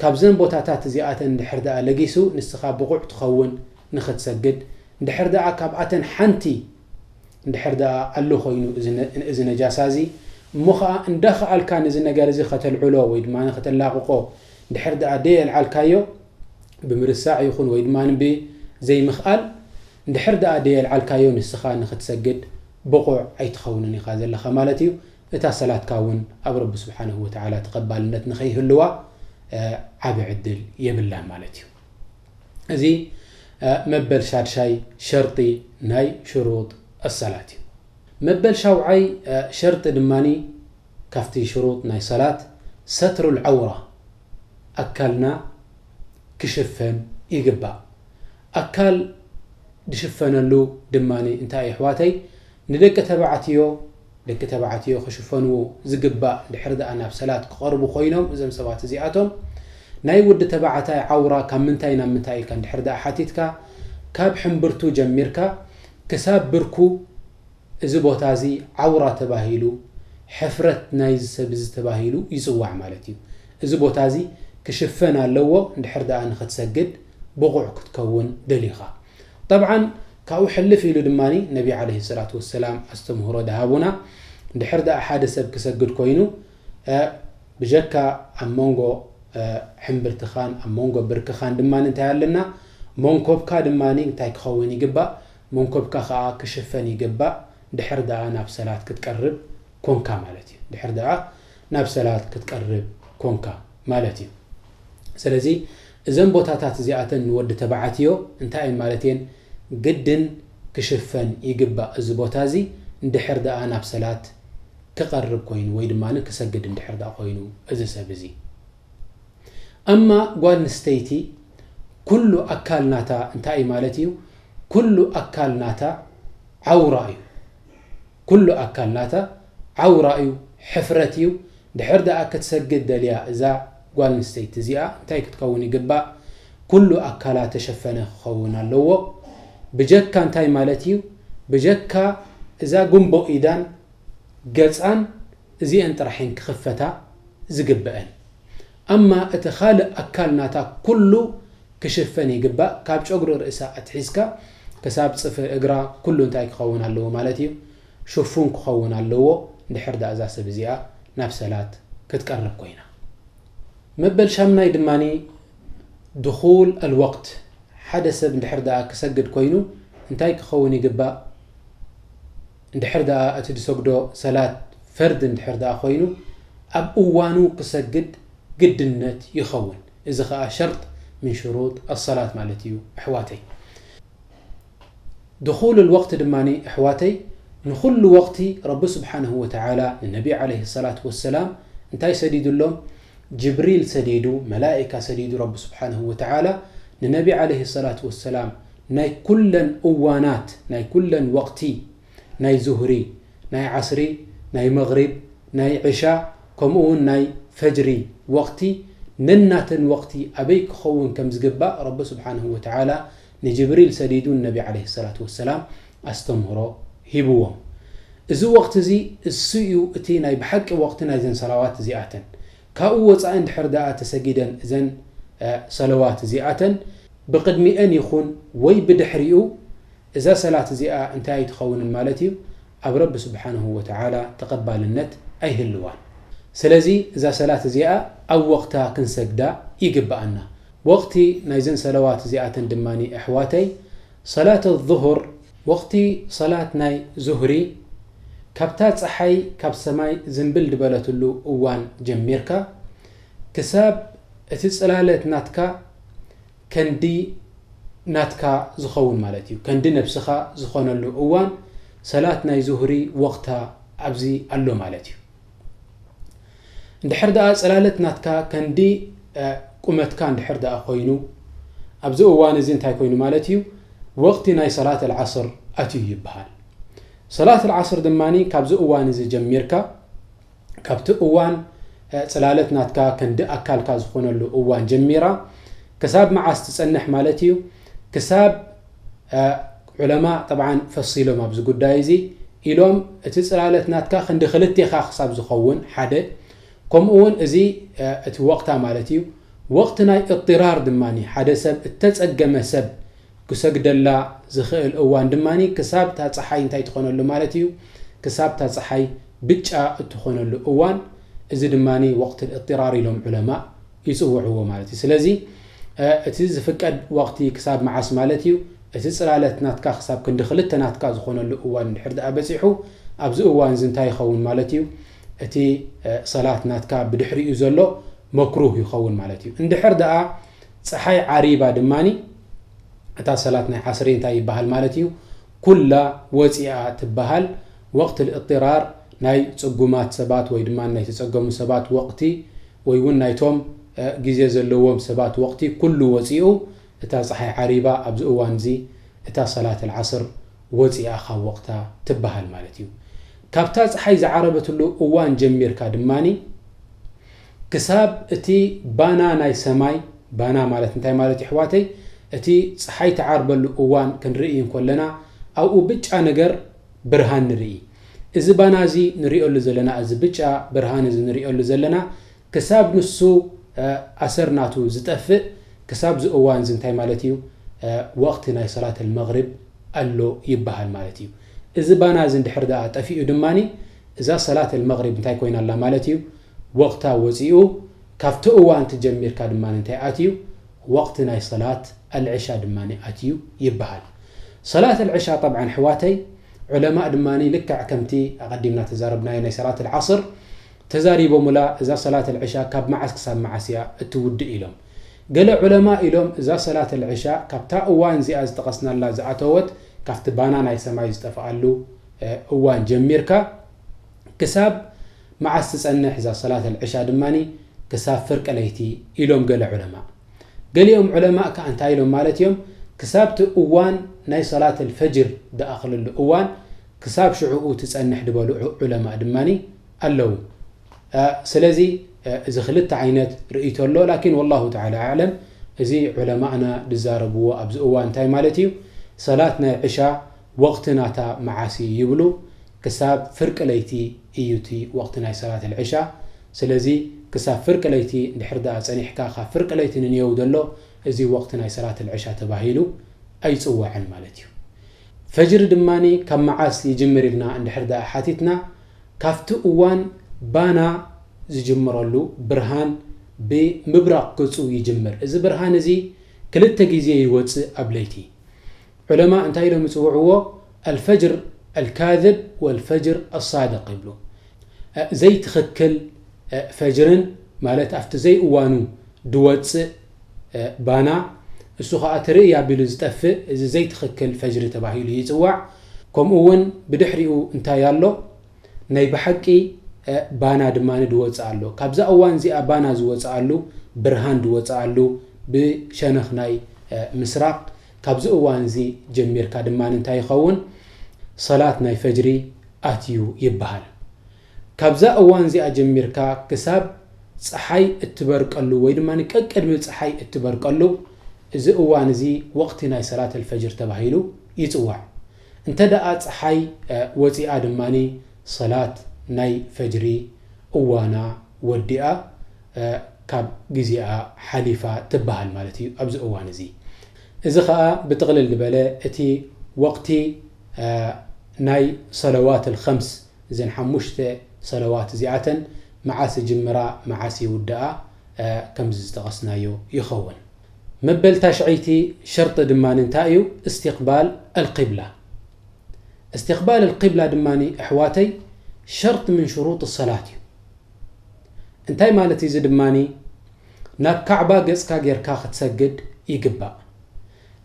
ካብዘን ቦታታት እዚኣተን እንድሕር ደኣ ለጊሱ ንስኻ ብቑዕ ትኸውን ንኽትሰግድ፣ እንድሕር ደኣ ካብኣተን ሓንቲ እንድሕር ደኣ ኣሎ ኮይኑ እዚ ነ-፣ እዚ ነጃሳ እዚ፣ እሞ ኸኣ እንዳኸኣልካ ነዚ ነገር እዚ ከተልዕሎ ወይ ድማ ከተላቕቖ እንድሕር ደኣ ደየልዓልካዮ፣ ብምርሳዕ ይኹን ወይ ድማ ብዘይምኽኣል፣ እንድሕር ደኣ ደየልዓልካዮ ንስኻ ንኽትሰግድ ብቑዕ ኣይትኸውንን ኢኻ ዘለኻ ማለት እዩ። እታ ሰላትካ እውን ኣብ ረቢ ስብሓንሁ ወተዓላ ተቐባልነት ንኸይህልዋ፣ እ፣ ዓቢ ዕድል የብላን ማለት እዩ። እዚ፣ እ፣ መበል ሻድሻይ ሸርጢ ናይ ሽሩጥ ኣሰላት እዩ። መበል ሻውዓይ፣ እ፣ ሸርጢ ድማኒ ካብቲ ሽሩጥ ናይ ሰላት ሰትሩል ዐውራ፣ ኣካልና ክሽፈን ይግባእ። ኣካል ዝሽፈነሉ ድማኒ እንታይ እዩ ኣሕዋተይ? ንደቂ ተባዕትዮ፣ ደቂ ተባዕትዮ ክሽፈንዎ ዝግባእ እንድሕር ደኣ ናብ ሰላት ክቐርቡ ኮይኖም፣ እዞም ሰባት እዚኣቶም ናይ ወዲ ተባዕታይ ዐውራ ካብ ምንታይ ናብ ምንታይ ኢልካ እንድሕር ደኣ ሓቲትካ፣ ካብ ሕምብርቱ ጀሚርካ ክሳብ ብርኩ፣ እዚ ቦታ እዚ ዐውራ ተባሂሉ፣ ሕፍረት ናይዚ ሰብ እዚ ተባሂሉ ይጽዋዕ ማለት እዩ። እዚ ቦታ እዚ ክሽፈን ኣለዎ፣ እንድሕር ደኣ ንኽትሰግድ ብቑዕ ክትከውን ደሊኻ። ጠብዓን፣ ካብኡ ሕልፍ ኢሉ ድማ ነቢ ዓለይሂ ሰላቱ ወሰላም ኣስተምህሮ ደሃቡና፣ እንድሕር ደኣ ሓደ ሰብ ክሰግድ ኮይኑ፣ እ፣ ብጀካ ኣብ መንጎ፣ እ፣ ሕምብርትኻን ኣብ መንጎ ብርክኻን ድማ እንታይ ኣለና? መንኮብካ ድማ እንታይ ክኸውን ይግባእ? መንኮብካ ኸኣ ክሽፈን ይግባእ። ድሕር ደኣ ናብ ሰላት ክትቀርብ ኮንካ ማለት እዩ። ድሕር ደኣ ናብ ሰላት ክትቀርብ ኮንካ ማለት እዩ። ስለዚ እዘን ቦታታት እዚኣተን ንወዲ ተባዕትዮ እንታይ እየን ማለት እየን? ግድን ክሽፈን ይግባእ እዚ ቦታ እዚ፣ እንድሕር ደኣ ናብ ሰላት ክቐርብ ኮይኑ ወይ ድማ ክሰግድ እንድሕር ደኣ ኮይኑ እዚ ሰብ እዚ። ኣማ ጓል ኣንስተይቲ ኩሉ ኣካል ናታ እንታይ እዩ ማለት እዩ? ኩሉ ኣካል ናታ ዓውራ እዩ። ኩሉ ኣካል ናታ ዓውራ እዩ፣ ሕፍረት እዩ። ድሕር ደኣ ክትሰግድ ደልያ እዛ ጓል ኣንስተይቲ እዚኣ እንታይ ክትከውን ይግባእ? ኩሉ ኣካላ ተሸፈነ ክኸውን ኣለዎ። ብጀካ እንታይ ማለት እዩ? ብጀካ እዛ ጉንቦ ኢዳን ገጻን እዚአን ጥራሕ እየን ክኽፈታ ዝግበአን። ኣማ እቲ ካልእ ኣካል ናታ ኩሉ ክሽፈን ይግባእ። ካብ ጨጉሪ ርእሳ ኣትሒዝካ ክሳብ ጽፍሪ እግራ ኩሉ እንታይ ክኸውን ኣለዎ ማለት እዩ? ሽፉን ክኸውን ኣለዎ። እንድሕር ደኣ እዛ ሰብ እዚኣ ናብ ሰላት ክትቀርብ ኮይና። መበል ሻምናይ ድማኒ ድኹል ኣልወቅት፣ ሓደ ሰብ እንድሕር ደኣ ክሰግድ ኮይኑ እንታይ ክኸውን ይግባእ? እንድሕር ደኣ እቲ ዝሰግዶ ሰላት ፈርድ እንድሕር ደኣ ኮይኑ ኣብ እዋኑ ክሰግድ ግድነት ይኸውን። እዚ ኸኣ ሸርጥ ምን ሽሩጥ ኣሰላት ማለት እዩ ኣሕዋተይ። ድኹል ኣልወቅት ድማኒ ኣሕዋተይ ንኹሉ ወቅቲ ረቢ ስብሓንሁ ወተዓላ ንነቢ ዓለይሂ ሰላቱ ወሰላም እንታይ ሰዲዱሎም? ጅብሪል ሰዲዱ፣ መላኢካ ሰዲዱ ረቢ ስብሓንሁ ወተዓላ ንነቢ ዓለይሂ ሰላቱ ወሰላም ናይ ኩለን እዋናት፣ ናይ ኩለን ወቅቲ፣ ናይ ዙህሪ፣ ናይ ዓስሪ፣ ናይ መግሪብ፣ ናይ ዕሻ፣ ከምኡ እውን ናይ ፈጅሪ ወቅቲ ነናተን ወቅቲ ኣበይ ክኸውን ከም ዝግባእ ረቢ ስብሓንሁ ወተዓላ ንጅብሪል ሰዲዱ ንነቢ ዓለይሂ ሰላቱ ወሰላም ኣስተምህሮ ሂብዎም። እዚ ወቅቲ እዚ እሱ እዩ እቲ ናይ ብሓቂ ወቅቲ ናይዘን ሰላዋት እዚኣተን። ካብኡ ወፃኢ እንድሕር ደኣ ተሰጊደን እዘን፣ እ፣ ሰለዋት እዚኣተን ብቕድሚአን ይኹን ወይ ብድሕሪኡ እዛ ሰላት እዚኣ እንታይ ኣይትኸውንን ማለት እዩ? ኣብ ረቢ ስብሓንሁ ወተዓላ ተቐባልነት ኣይህልዋን። ስለዚ እዛ ሰላት እዚኣ ኣብ ወቕታ ክንሰግዳ ይግብኣና። ወቕቲ ናይዘን ሰለዋት እዚኣተን ድማኒ ኣሕዋተይ፣ ሰላት ዙሁር፣ ወቕቲ ሰላት ናይ ዙህሪ፣ ካብታ ጸሓይ ካብ ሰማይ ዝንብል ዝበለትሉ እዋን ጀሚርካ፣ ክሳብ እቲ ጽላለት ናትካ ከንዲ ናትካ ዝኸውን ማለት እዩ። ከንዲ ነብስኻ ዝኾነሉ እዋን ሰላት ናይ ዙህሪ ወቕታ ኣብዚ ኣሎ ማለት እዩ። እንድሕር ደኣ ጽላለት ናትካ ከንዲ፣ እ፣ ቁመትካ እንድሕር ደኣ ኮይኑ፣ ኣብዚ እዋን እዚ እንታይ ኮይኑ ማለት እዩ? ወቕቲ ናይ ሰላት ኣልዓስር ኣትዩ ይበሃል። ሰላት ኣልዓስር ድማኒ ካብዚ እዋን እዚ ጀሚርካ፣ ካብቲ እዋን፣ እ፣ ጽላለት ናትካ ከንዲ ኣካልካ ዝኾነሉ እዋን ጀሚራ፣ ክሳብ መዓስ ትጸንሕ ማለት እዩ? ክሳብ፣ እ፣ ዑለማ ጠብዓን ፈሲሎም ኣብዚ ጉዳይ እዚ ኢሎም፣ እቲ ጽላለት ናትካ ክንዲ ክልቴኻ ክሳብ ዝኸውን ሓደ፣ ከምኡ እውን እዚ፣ እ፣ እቲ ወቕታ ማለት እዩ። ወቕቲ ናይ እጥራር ድማኒ ሓደ ሰብ እተጸገመ ሰብ ክሰግደላ ዝኽእል እዋን ድማኒ ክሳብ እታ ጸሓይ እንታይ ትኾነሉ ማለት እዩ? ክሳብ እታ ጸሓይ ብጫ እትኾነሉ እዋን፣ እዚ ድማኒ ወቕቲ እጥራር ኢሎም ዑለማ ይጽውዕዎ ማለት እዩ። ስለዚ፣ እ፣ እቲ ዝፍቀድ ወቕቲ ክሳብ መዓስ ማለት እዩ? እቲ ጽላለት ናትካ ክሳብ ክንዲ ክልተ ናትካ ዝኾነሉ እዋን እንድሕር ደኣ በጺሑ፣ ኣብዚ እዋን እዚ እንታይ ይኸውን ማለት እዩ? እቲ፣ እ፣ ሰላት ናትካ ብድሕሪኡ ዘሎ መክሩህ ይኸውን ማለት እዩ። እንድሕር ደኣ ጸሓይ ዓሪባ ድማኒ፣ እታ ሰላት ናይ ዓስሪ እንታይ ይበሃል ማለት እዩ? ኩላ ወጺኣ ትበሃል። ወቕቲ እጥራር ናይ ጽጉማት ሰባት ወይ ድማ ናይ ተጸገሙ ሰባት ወቕቲ ወይ እውን ናይቶም፣ እ፣ ግዜ ዘለዎም ሰባት ወቕቲ ኩሉ ወጺኡ፣ እታ ጸሓይ ዓሪባ ኣብዚ እዋን እዚ እታ ሰላት ኣልዓስር ወጺኣ ካብ ወቕታ ትበሃል ማለት እዩ። ካብታ ጸሓይ ዝዓረበትሉ እዋን ጀሚርካ ድማኒ ክሳብ እቲ ባና ናይ ሰማይ፣ ባና ማለት እንታይ ማለት እዩ ኣሕዋተይ? እቲ ጸሓይ ትዓርበሉ እዋን ክንርኢ እንከለና ኣብኡ ብጫ ነገር ብርሃን ንርኢ። እዚ ባና እዚ ንሪኦሉ ዘለና፣ እዚ ብጫ ብርሃን እዚ ንሪኦሉ ዘለና ክሳብ ንሱ፣ እ፣ ኣሰር ናቱ ዝጠፍእ፣ ክሳብ እዚ እዋን እዚ እንታይ ማለት እዩ? እ፣ ወቕቲ ናይ ሰላት ኣልመግሪብ ኣሎ ይበሃል ማለት እዩ። እዚ ባና እዚ እንድሕር ደኣ ጠፊኡ ድማኒ እዛ ሰላት ኣልመግሪብ እንታይ ኮይና ኣላ ማለት እዩ? ወቕታ ወጺኡ፣ ካብቲ እዋን ትጀሚርካ ድማ እንታይ ኣትዩ? ወቕቲ ናይ ሰላት ኣልዕሻ ድማ ኣትዩ ይበሃል። ሰላት ኣልዕሻ ጠብዓን ኣሕዋተይ፣ ዑለማእ ድማ ልክዕ ከምቲ ኣቐዲምና ተዛረብናዮ ናይ ሰላት ኣልዓስር ተዛሪቦምላ፣ እዛ ሰላት ኣልዕሻ ካብ መዓስ ክሳብ መዓስ እያ እትውድእ ኢሎም። ገለ ዑለማ ኢሎም እዛ ሰላት ኣልዕሻ ካብታ እዋን እዚኣ ዝጠቐስናላ ዝኣተወት ካብቲ ባና ናይ ሰማይ ዝጠፍኣሉ፣ እ፣ እዋን ጀሚርካ ክሳብ መዓስ ትጸንሕ እዛ ሰላት ኣልዕሻ ድማኒ ክሳብ ፍርቂ ለይቲ ኢሎም ገለ ዑለማ። ገሊኦም ዑለማ ከኣ እንታይ ኢሎም ማለት እዮም? ክሳብቲ እዋን ናይ ሰላት ኣልፈጅር ድኣኽለሉ እዋን ክሳብ ሽዕኡ ትጸንሕ ዝበሉ ዑ-፣ ዑለማ ድማኒ ኣለዉ። እ፣ ስለዚ፣ እ፣ እዚ ክልተ ዓይነት ርእይቶ ኣሎ። ላኪን ወላሁ ተዓላ ኣዕለም፣ እዚ ዑለማእና ዝዛረብዎ ኣብዚ እዋን እንታይ ማለት እዩ? ሰላት ናይ ዕሻ ወቕቲ ናታ መዓስ እዩ ይብሉ፣ ክሳብ ፍርቂ ለይቲ እዩ እቲ ወቕቲ ናይ ሰላት ኣልዕሻ። ስለዚ ክሳብ ፍርቂ ለይቲ እንድሕር ደኣ ጸኒሕካ፣ ካብ ፍርቂ ለይቲ ንንየው ዘሎ፣ እዚ ወቕቲ ናይ ሰላት ኣልዕሻ ተባሂሉ ኣይጽዋዕን ማለት እዩ። ፈጅሪ ድማኒ ካብ መዓስ ይጅምር ኢልና እንድሕር ደኣ ሓቲትና፣ ካብቲ እዋን ባና ዝጅምረሉ ብርሃን ብምብራቕ ገጹ ይጅምር። እዚ ብርሃን እዚ ክልተ ግዜ ይወጽእ ኣብ ለይቲ። ዑለማ እንታይ ኢሎም ይጽውዕዎ? ኣልፈጅር ኣልካዝብ ወልፈጅር ኣሳድቕ ይብሉ። እ፣ ዘይትኽክል፣ እ፣ ፈጅርን ማለት ኣብቲ ዘይእዋኑ ድወጽእ፣ እ፣ ባና፣ እሱ ኸኣ ትርእይ ኣቢሉ ዝጠፍእ፣ እዚ ዘይትኽክል ፈጅሪ ተባሂሉ ይጽዋዕ። ከምኡ እውን ብድሕሪኡ እንታይ ኣሎ? ናይ ብሓቂ፣ እ፣ ባና ድማ ድወጽእ ኣሎ። ካብዛ እዋን እዚኣ ባና ዝወጽኣሉ፣ ብርሃን ድወጽኣሉ ብሸነኽ ናይ፣ እ፣ ምስራቕ፣ ካብዚ እዋን እዚ ጀሚርካ ድማ እንታይ ይኸውን? ሰላት ናይ ፈጅሪ ኣትዩ ይበሃል። ካብዛ እዋን እዚኣ ጀሚርካ ክሳብ ጸሓይ እትበርቀሉ ወይ ድማ ቀቅድሚ ጸሓይ እትበርቀሉ፣ እዚ እዋን እዚ ወቕቲ ናይ ሰላት ኣልፈጅር ተባሂሉ ይጽዋዕ። እንተ ደኣ ጸሓይ፣ እ፣ ወጺኣ ድማኒ ሰላት ናይ ፈጅሪ እዋና ወዲኣ፣ እ፣ ካብ ግዜኣ ሓሊፋ ትበሃል ማለት እዩ ኣብዚ እዋን እዚ። እዚ ኸኣ ብጥቕልል ዝበለ እቲ ወቕቲ፣ እ፣ ናይ ሰለዋት ኣልኸምስ፣ እዘን ሓሙሽተ ሰለዋት እዚኣተን መዓስ ይጅምራ፣ መዓስ ይውድኣ፣ እ፣ ከምዚ ዝጠቐስናዮ ይኸውን። መበል ታሽዐይቲ ሸርጢ ድማ እንታይ እዩ? እስትቕባል ኣልቂብላ። እስትቕባል ኣልቂብላ ድማ ኣሕዋተይ ሸርጥ ምን ሽሩጥ ሰላት እዩ። እንታይ ማለት እዩ? እዚ ድማ ናብ ካዕባ ገጽካ ጌርካ ክትሰግድ ይግባእ።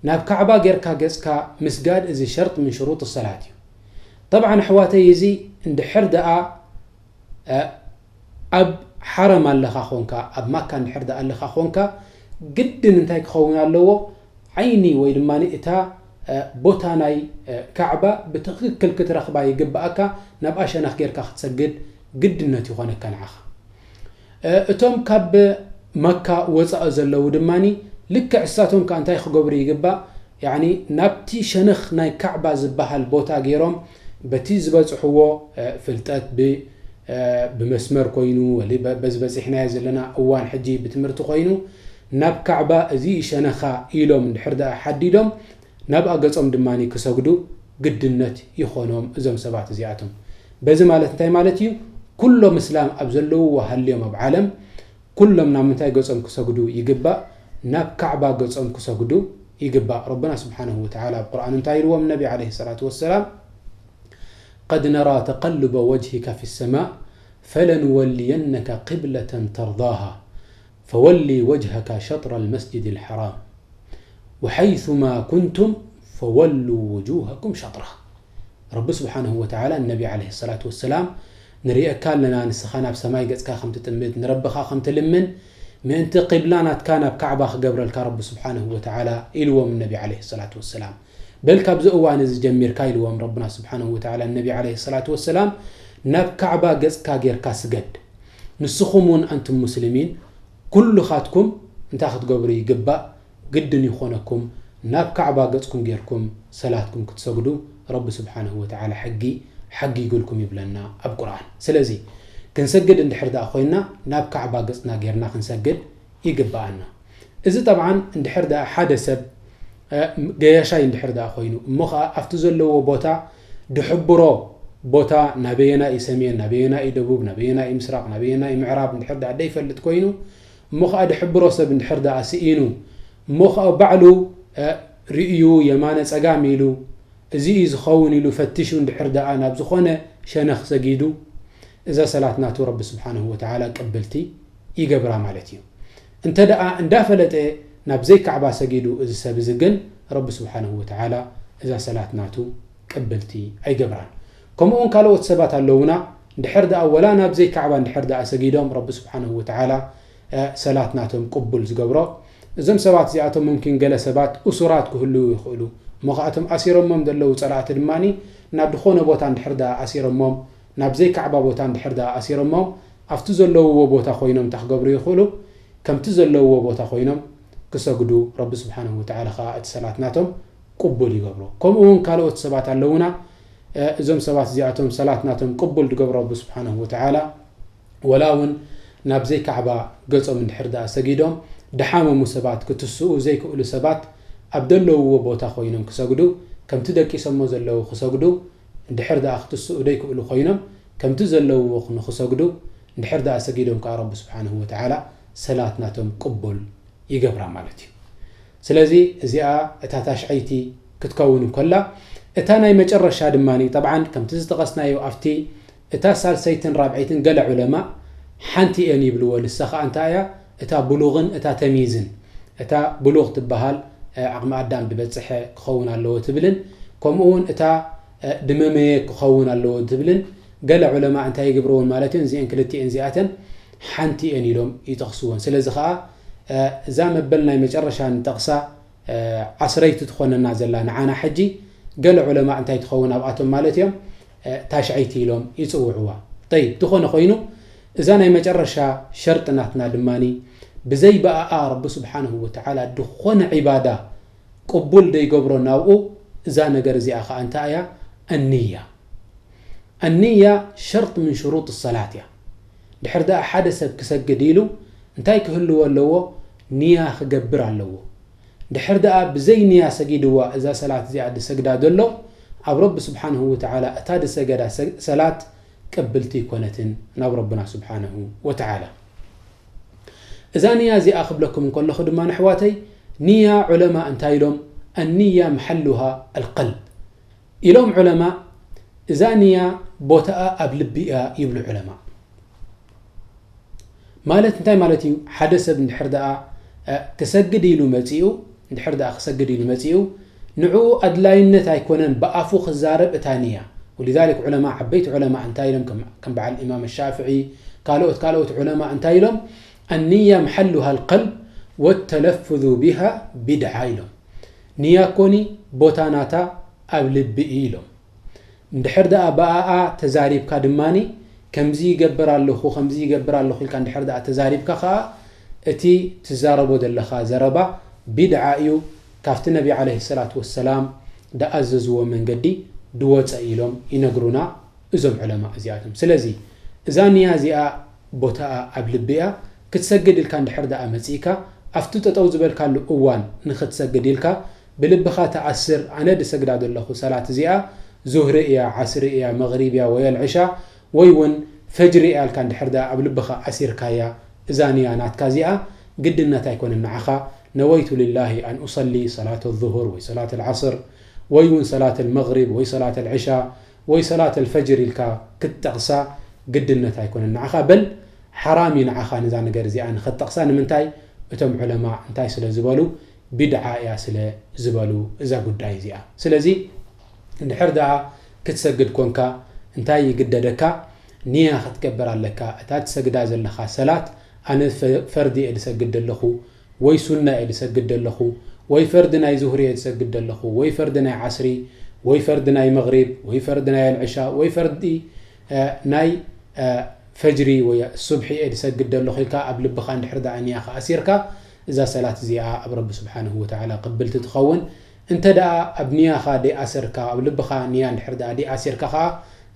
ናብ ካዕባ ጌርካ ገጽካ ምስጋድ እዚ ሸርጥ ምን ሽሩጥ ሰላት እዩ። ጠብዓን ኣሕዋተይ እዚ እንድሕር ደኣ እ፣ ኣብ ሓረም ኣለኻ ኾንካ፣ ኣብ ማካ እንድሕር ደኣ ኣለኻ ኾንካ፣ ግድን እንታይ ክኸውን ኣለዎ? ዓይኒ ወይ ድማ እታ፣ እ፣ ቦታ ናይ፣ እ፣ ካዕባ ብትኽክል ክትረኽባ ይግብኣካ፣ ናብኣ ሸነኽ ጌርካ ክትሰግድ ግድነት ይኾነካ ንዓኻ። እ፣ እቶም ካብ መካ ወጻኢ ዘለዉ ድማኒ ልክዕ እሳቶም ከኣ እንታይ ክገብሩ ይግባእ? ያዕኒ ናብቲ ሸነኽ ናይ ካዕባ ዝበሃል ቦታ ገይሮም በቲ ዝበጽሕዎ፣ እ፣ ፍልጠት ብ-፣ እ፣ ብመስመር ኮይኑ፣ ወሊ በ-፣ በዚ በጺሕናዮ ዘለና እዋን ሕጂ ብትምህርቲ ኮይኑ፣ ናብ ካዕባ እዚ ሸነኻ ኢሎም እንድሕር ደኣ ሓዲዶም፣ ናብኣ ገጾም ድማ ክሰግዱ ግድነት ይኾኖም እዞም ሰባት እዚኣቶም። በዚ ማለት እንታይ ማለት እዩ? ኩሎም እስላም ኣብ ዘለውዎ ሃልዮም ኣብ ዓለም ኩሎም ናብ ምንታይ ገጾም ክሰግዱ ይግባእ? ናብ ካዕባ ገጾም ክሰግዱ ይግባእ። ረብና ስብሓነሁ ወተዓላ ኣብ ቁርኣን እንታይ ኢልዎም ነቢ ዓለይሂ ሰላቱ ወሰላም? قد نرى تقلب وجهك في السماء فلنولينك قبلة ترضاها فول وجهك شطر المسجد الحرام وحيث ما كنتم فولوا وجوهكم شطره። ረቢ ስብሓነሁ ወተዓላ ንነቢ ዓለይሂ ሰላቱ ወሰላም፣ ንርእየካ ኣለና ንስኻ ናብ ሰማይ ገጽካ ከም ትጥምት፣ ንረብኻ ከም ትልምን፣ ምእንቲ ቂብላ ናትካ ናብ ካዕባ ክገብረልካ ረቢ ስብሓነሁ ወተዓላ ኢልዎም ንነቢ ዓለይሂ ሰላቱ ወሰላም። በል ካብዚ እዋን እዚ ጀሚርካ ኢልዎም ረብና ስብሓነሁ ወተዓላ ንነቢ ዓለይሂ ሰላቱ ወሰላም፣ ናብ ካዕባ ገጽካ ጌርካ ስገድ። ንስኹም እውን ኣንቱም ሙስሊሚን ኩልኻትኩም እንታይ ክትገብሩ ይግባእ? ግድን ይኾነኩም ናብ ካዕባ ገጽኩም ጌርኩም ሰላትኩም ክትሰግዱ ረቢ ስብሓነሁ ወተዓላ ሕጊ ሓጊጉልኩም ይብለና ኣብ ቁርኣን። ስለዚ ክንሰግድ እንድሕር ደኣ ኮይና ናብ ካዕባ ገጽና ጌርና ክንሰግድ ይግብኣና። እዚ ጠብዓን እንድሕር ደኣ ሓደ ሰብ፣ እ፣ ገያሻይ እንድሕር ደኣ ኮይኑ እሞ ኸኣ ኣብቲ ዘለዎ ቦታ ድሕብሮ ቦታ ናበየና እዩ ሰሜን፣ ናበየና እዩ ደቡብ፣ ናበየና እዩ ምስራቕ፣ ናበየና እዩ ምዕራብ እንድሕር ደኣ ደይፈልጥ ኮይኑ እሞ ኸኣ ድሕብሮ ሰብ እንድሕር ደኣ ስኢኑ እሞ ኸኣ ባዕሉ፣ እ፣ ርእዩ የማነ ጸጋም ኢሉ እዚ እዩ ዝኸውን ኢሉ ፈቲሹ እንድሕር ደኣ ናብ ዝኾነ ሸነኽ ሰጊዱ እዛ ሰላት ናቱ ረቢ ስብሓነሁ ወተዓላ ቅብልቲ ይገብራ ማለት እዩ። እንተ ደኣ እንዳፈለጠ ናብ ዘይካዕባ ሰጊዱ እዚ ሰብ እዚ ግን ረቢ ስብሓነሁ ወተዓላ እዛ ሰላት ናቱ ቅብልቲ ኣይገብራን። ከምኡውን ካልኦት ሰባት ኣለዉና እንድሕር ደኣ ወላ ናብ ዘይካዕባ እንድሕር ደኣ ሰጊዶም፣ ረቢ ስብሓንሁ ወተዓላ፣ እ፣ ሰላት ናቶም ቅቡል ዝገብሮ። እዞም ሰባት እዚኣቶም ሙምኪን ገለ ሰባት እሱራት ክህልዉ ይኽእሉ። እሞ ከኣቶም ኣሲሮሞም ዘለዉ ጸላእቲ ድማኒ ናብ ዝኾነ ቦታ እንድሕር ደኣ ኣሲሮሞም፣ ናብ ዘይካዕባ ቦታ እንድሕር ደኣ ኣሲሮሞም፣ ኣብቲ ዘለውዎ ቦታ ኮይኖም እንታይ ክገብሩ ይኽእሉ? ከምቲ ዘለውዎ ቦታ ኮይኖም ክሰግዱ፣ ረቢ ስብሓንሁ ወተዓላ ከኣ እቲ ሰላት ናቶም ቅቡል ይገብሮ። ከምኡ እውን ካልኦት ሰባት ኣለዉና፣ እ፣ እዞም ሰባት እዚኣቶም ሰላት ናቶም ቅቡል ዝገብሮ ረቢ ስብሓንሁ ወተዓላ፣ ወላ እውን ናብ ዘይካዕባ ገጾም እንድሕር ደኣ ሰጊዶም፣ ድሓመሙ ሰባት፣ ክትስኡ ዘይክእሉ ሰባት ኣብ ዘለውዎ ቦታ ኮይኖም ክሰግዱ፣ ከምቲ ደቂሶሞ ዘለዉ ክሰግዱ፣ እንድሕር ደኣ ክትስኡ ዘይክእሉ ኮይኖም፣ ከምቲ ዘለውዎ ንክሰግዱ፣ እንድሕር ደኣ ሰጊዶም ከኣ ረቢ ስብሓንሁ ወተዓላ ሰላት ናቶም ቅቡል ይገብራ ማለት እዩ። ስለዚ እዚኣ እታ ታሽዐይቲ ክትከውን እንከላ፣ እታ ናይ መጨረሻ ድማኒ፣ ጠብዓን ከምቲ ዝጠቐስናዮ ኣብቲ፣ እታ ሳልሰይትን ራብዐይትን ገለ ዑለማ ሓንቲ እየን ይብልዎ። ንሳ ኸኣ እንታይ እያ? እታ ብሉቕን እታ ተሚዝን። እታ ብሉቕ ትበሃል፣ እ፣ ዓቕሚ ኣዳም ዝበጽሐ ክኸውን ኣለዎ ትብልን፣ ከምኡ እውን እታ፣ እ፣ ድመመየ ክኸውን ኣለዎ ትብልን፣ ገለ ዑለማ እንታይ ይግብርዎን ማለት እየን? እዚአን ክልቲአን እዚኣተን ሓንቲ እየን ኢሎም ይጠቕስዎን። ስለዚ ኸኣ፣ እ፣ እዛ መበል ናይ መጨረሻ ንጠቕሳ፣ እ፣ ዓስረይቲ ትኾነና ዘላ ንዓና ሕጂ፣ ገለ ዑለማ እንታይ ትኸውን ኣብኣቶም ማለት እዮም? እ፣ ታሽዐይቲ ኢሎም ይጽውዕዋ። ጠይብ፣ ዝኾነ ኮይኑ፣ እዛ ናይ መጨረሻ ሸርጢ ናትና ድማኒ፣ ብዘይ ብኣኣ ረቢ ስብሓንሁ ወተዓላ ድኾነ ዒባዳ ቅቡል ደይገብሮ ናብኡ፣ እዛ ነገር እዚኣ ኸኣ እንታይ እያ? ኣንያ። ኣንያ ሸርጥ ምን ሽሩጥ ሰላት እያ። ድሕር ደኣ ሓደ ሰብ ክሰግድ ኢሉ እንታይ ክህልዎ ኣለዎ? ንያ ክገብር ኣለዎ። ድሕር ደኣ ብዘይ ንያ ሰጊድዋ እዛ ሰላት እዚኣ ድሰግዳ ዘሎ፣ ኣብ ረቢ ስብሓንሁ ወተዓላ እታ ድሰገዳ ሰ-፣ ሰላት ቅብልቲ ኣይኮነትን ናብ ረብና ስብሓንሁ ወተዓላ። እዛ ንያ እዚኣ ክብለኩም እንከለኹ ድማ፣ ኣሕዋተይ፣ ንያ ዑለማ እንታይ ኢሎም? ኣንያ መሐሉሃ ኣልቀልብ ኢሎም ዑለማ። እዛ ንያ ቦታኣ ኣብ ልቢ እያ ይብሉ ዑለማ። ማለት እንታይ ማለት እዩ? ሓደ ሰብ እንድሕር ደኣ፣ እ፣ ክሰግድ ኢሉ መጺኡ፣ እንድሕር ደኣ ክሰግድ ኢሉ መጺኡ፣ ንዕኡ ኣድላይነት ኣይኮነን ብኣፉ ክዛረብ እታ ንያ። ወሊዛሊክ ዑለማ፣ ዓበይቲ ዑለማ እንታይ ኢሎም? ከም፣ ከም በዓል ኢማም ሻፍዒ፣ ካልኦት፣ ካልኦት ዑለማ እንታይ ኢሎም? ኣንያ መሐሉሃ ኣልቀልብ ወተለፍዙ ቢሃ ቢድዓ ኢሎም። ንያ ኮኒ ቦታ ናታ ኣብ ልቢ እዩ ኢሎም። እንድሕር ደኣ ብኣኣ ተዛሪብካ ድማኒ፣ ከምዚ ይገብር ኣለኹ፣ ከምዚ ይገብር ኣለኹ ኢልካ እንድሕር ደኣ ተዛሪብካ ኸኣ፣ እቲ ትዛረቦ ዘለኻ ዘረባ ቢድዓ እዩ፣ ካብቲ ነቢ ዓለይሂ ሰላቱ ወሰላም ደኣዘዝዎ መንገዲ ድወጸ ኢሎም ይነግሩና እዞም ዑለማ እዚኣቶም። ስለዚ እዛ ንያ እዚኣ ቦታኣ ኣብ ልቢ እያ። ክትሰግድ ኢልካ እንድሕር ደኣ መጺእካ፣ ኣብቲ ጠጠው ዝበልካሉ እዋን ንኽትሰግድ ኢልካ ብልብኻ ተኣስር፣ ኣነ ድሰግዳ ዘለኹ ሰላት እዚኣ ዙህሪ እያ፣ ዓስሪ እያ፣ መግሪብ እያ፣ ወይ ኣልዕሻ፣ ወይ እውን ፈጅሪ እያ ኢልካ እንድሕር ደኣ ኣብ ልብኻ ኣሲርካያ፣ እዛ ንያ ናትካ እዚኣ ግድነት ኣይኮነን ንዓኻ። ነወይቱ ሊላሂ ኣን ኡሰሊ ሰላት ዙሁር ወይ ሰላት ኣልዓስር ወይ እውን ሰላት ኣልመግሪብ ወይ ሰላት ኣልዕሻ ወይ ሰላት ኣልፈጅር ኢልካ ክትጠቕሳ ግድነት ኣይኮነን ንዓኻ። በል ሓራም እዩ ንዓኻ ነዛ ነገር እዚኣ ንኽትጠቕሳ። ንምንታይ? እቶም ዑለማ እንታይ ስለ ዝበሉ? ቢድዓ እያ ስለ ዝበሉ እዛ ጉዳይ እዚኣ። ስለዚ እንድሕር ደኣ ክትሰግድ ኮንካ እንታይ ይግደደካ? ንያ ክትገብር ኣለካ። እታ ትሰግዳ ዘለኻ ሰላት፣ ኣነ ፈ-፣ ፈርዲ እየ ዝሰግድ ዘለኹ፣ ወይ ሱና እየ ዝሰግድ ዘለኹ፣ ወይ ፈርዲ ናይ ዙህሪ እየ ዝሰግድ ዘለኹ፣ ወይ ፈርዲ ናይ ዓስሪ፣ ወይ ፈርዲ ናይ መግሪብ፣ ወይ ፈርዲ ናይ ኣልዕሻ፣ ወይ ፈርዲ፣ እ፣ ናይ፣ እ፣ ፈጅሪ ወይ ሱብሒ እየ ዝሰግድ ዘለኹ ኢልካ ኣብ ልብኻ እንድሕር ደኣ ንያኻ ኣሲርካ፣ እዛ ሰላት እዚኣ ኣብ ረቢ ስብሓንሁ ወተዓላ ቅብልቲ ትኸውን። እንተ ደኣ ኣብ ንያኻ ደይኣሰርካ፣ ኣብ ልብኻ ንያ እንድሕር ደኣ ደይኣሲርካ ኸኣ፣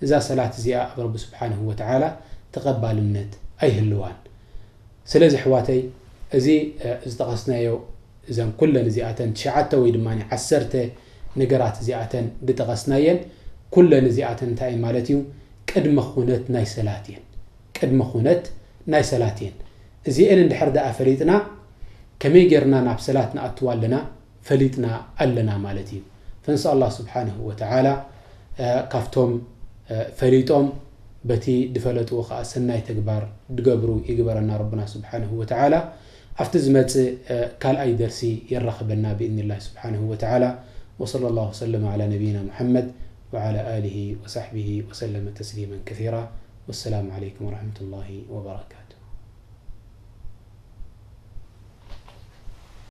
እዛ ሰላት እዚኣ ኣብ ረቢ ስብሓንሁ ወተዓላ ተቐባልነት ኣይህልዋን። ስለዚ ኣሕዋተይ፣ እዚ፣ እ፣ ዝጠቐስናዮ፣ እዘን ኩለን እዚኣተን ትሽዓተ ወይ ድማ ዓሰርተ ነገራት እዚኣተን ዝጠቐስናየን፣ ኩለን እዚኣተን እንታይ እየን ማለት እዩ? ቅድመ ኩነት ናይ ሰላት እየን። ቅድመ ኩነት ናይ ሰላት እየን። እዚአን እንድሕር ደኣ ፈሊጥና፣ ከመይ ጌርና ናብ ሰላት ንኣትዋ ኣለና? ፈሊጥና ኣለና ማለት እዩ። ፈንስኣል ኣላህ ስብሓንሁ ወተዓላ፣ እ፣ ካብቶም፣ እ፣ ፈሊጦም በቲ ድፈለጥዎ ኸኣ ሰናይ ተግባር ድገብሩ ይግበረና ረብና ስብሓንሁ ወተዓላ። ኣብቲ ዝመጽእ፣ እ፣ ካልኣይ ደርሲ የራኽበና ብኢዝኒላህ ስብሓንሁ ወተዓላ። ወሰለ ላሁ ወሰለም ዓላ ነቢይና ሙሐመድ ወዓላ ኣሊሂ ወሳሕቢሂ ወሰለመ ተስሊመን ከሲራ። والسلام عليكم ورحمة الله وبركاته.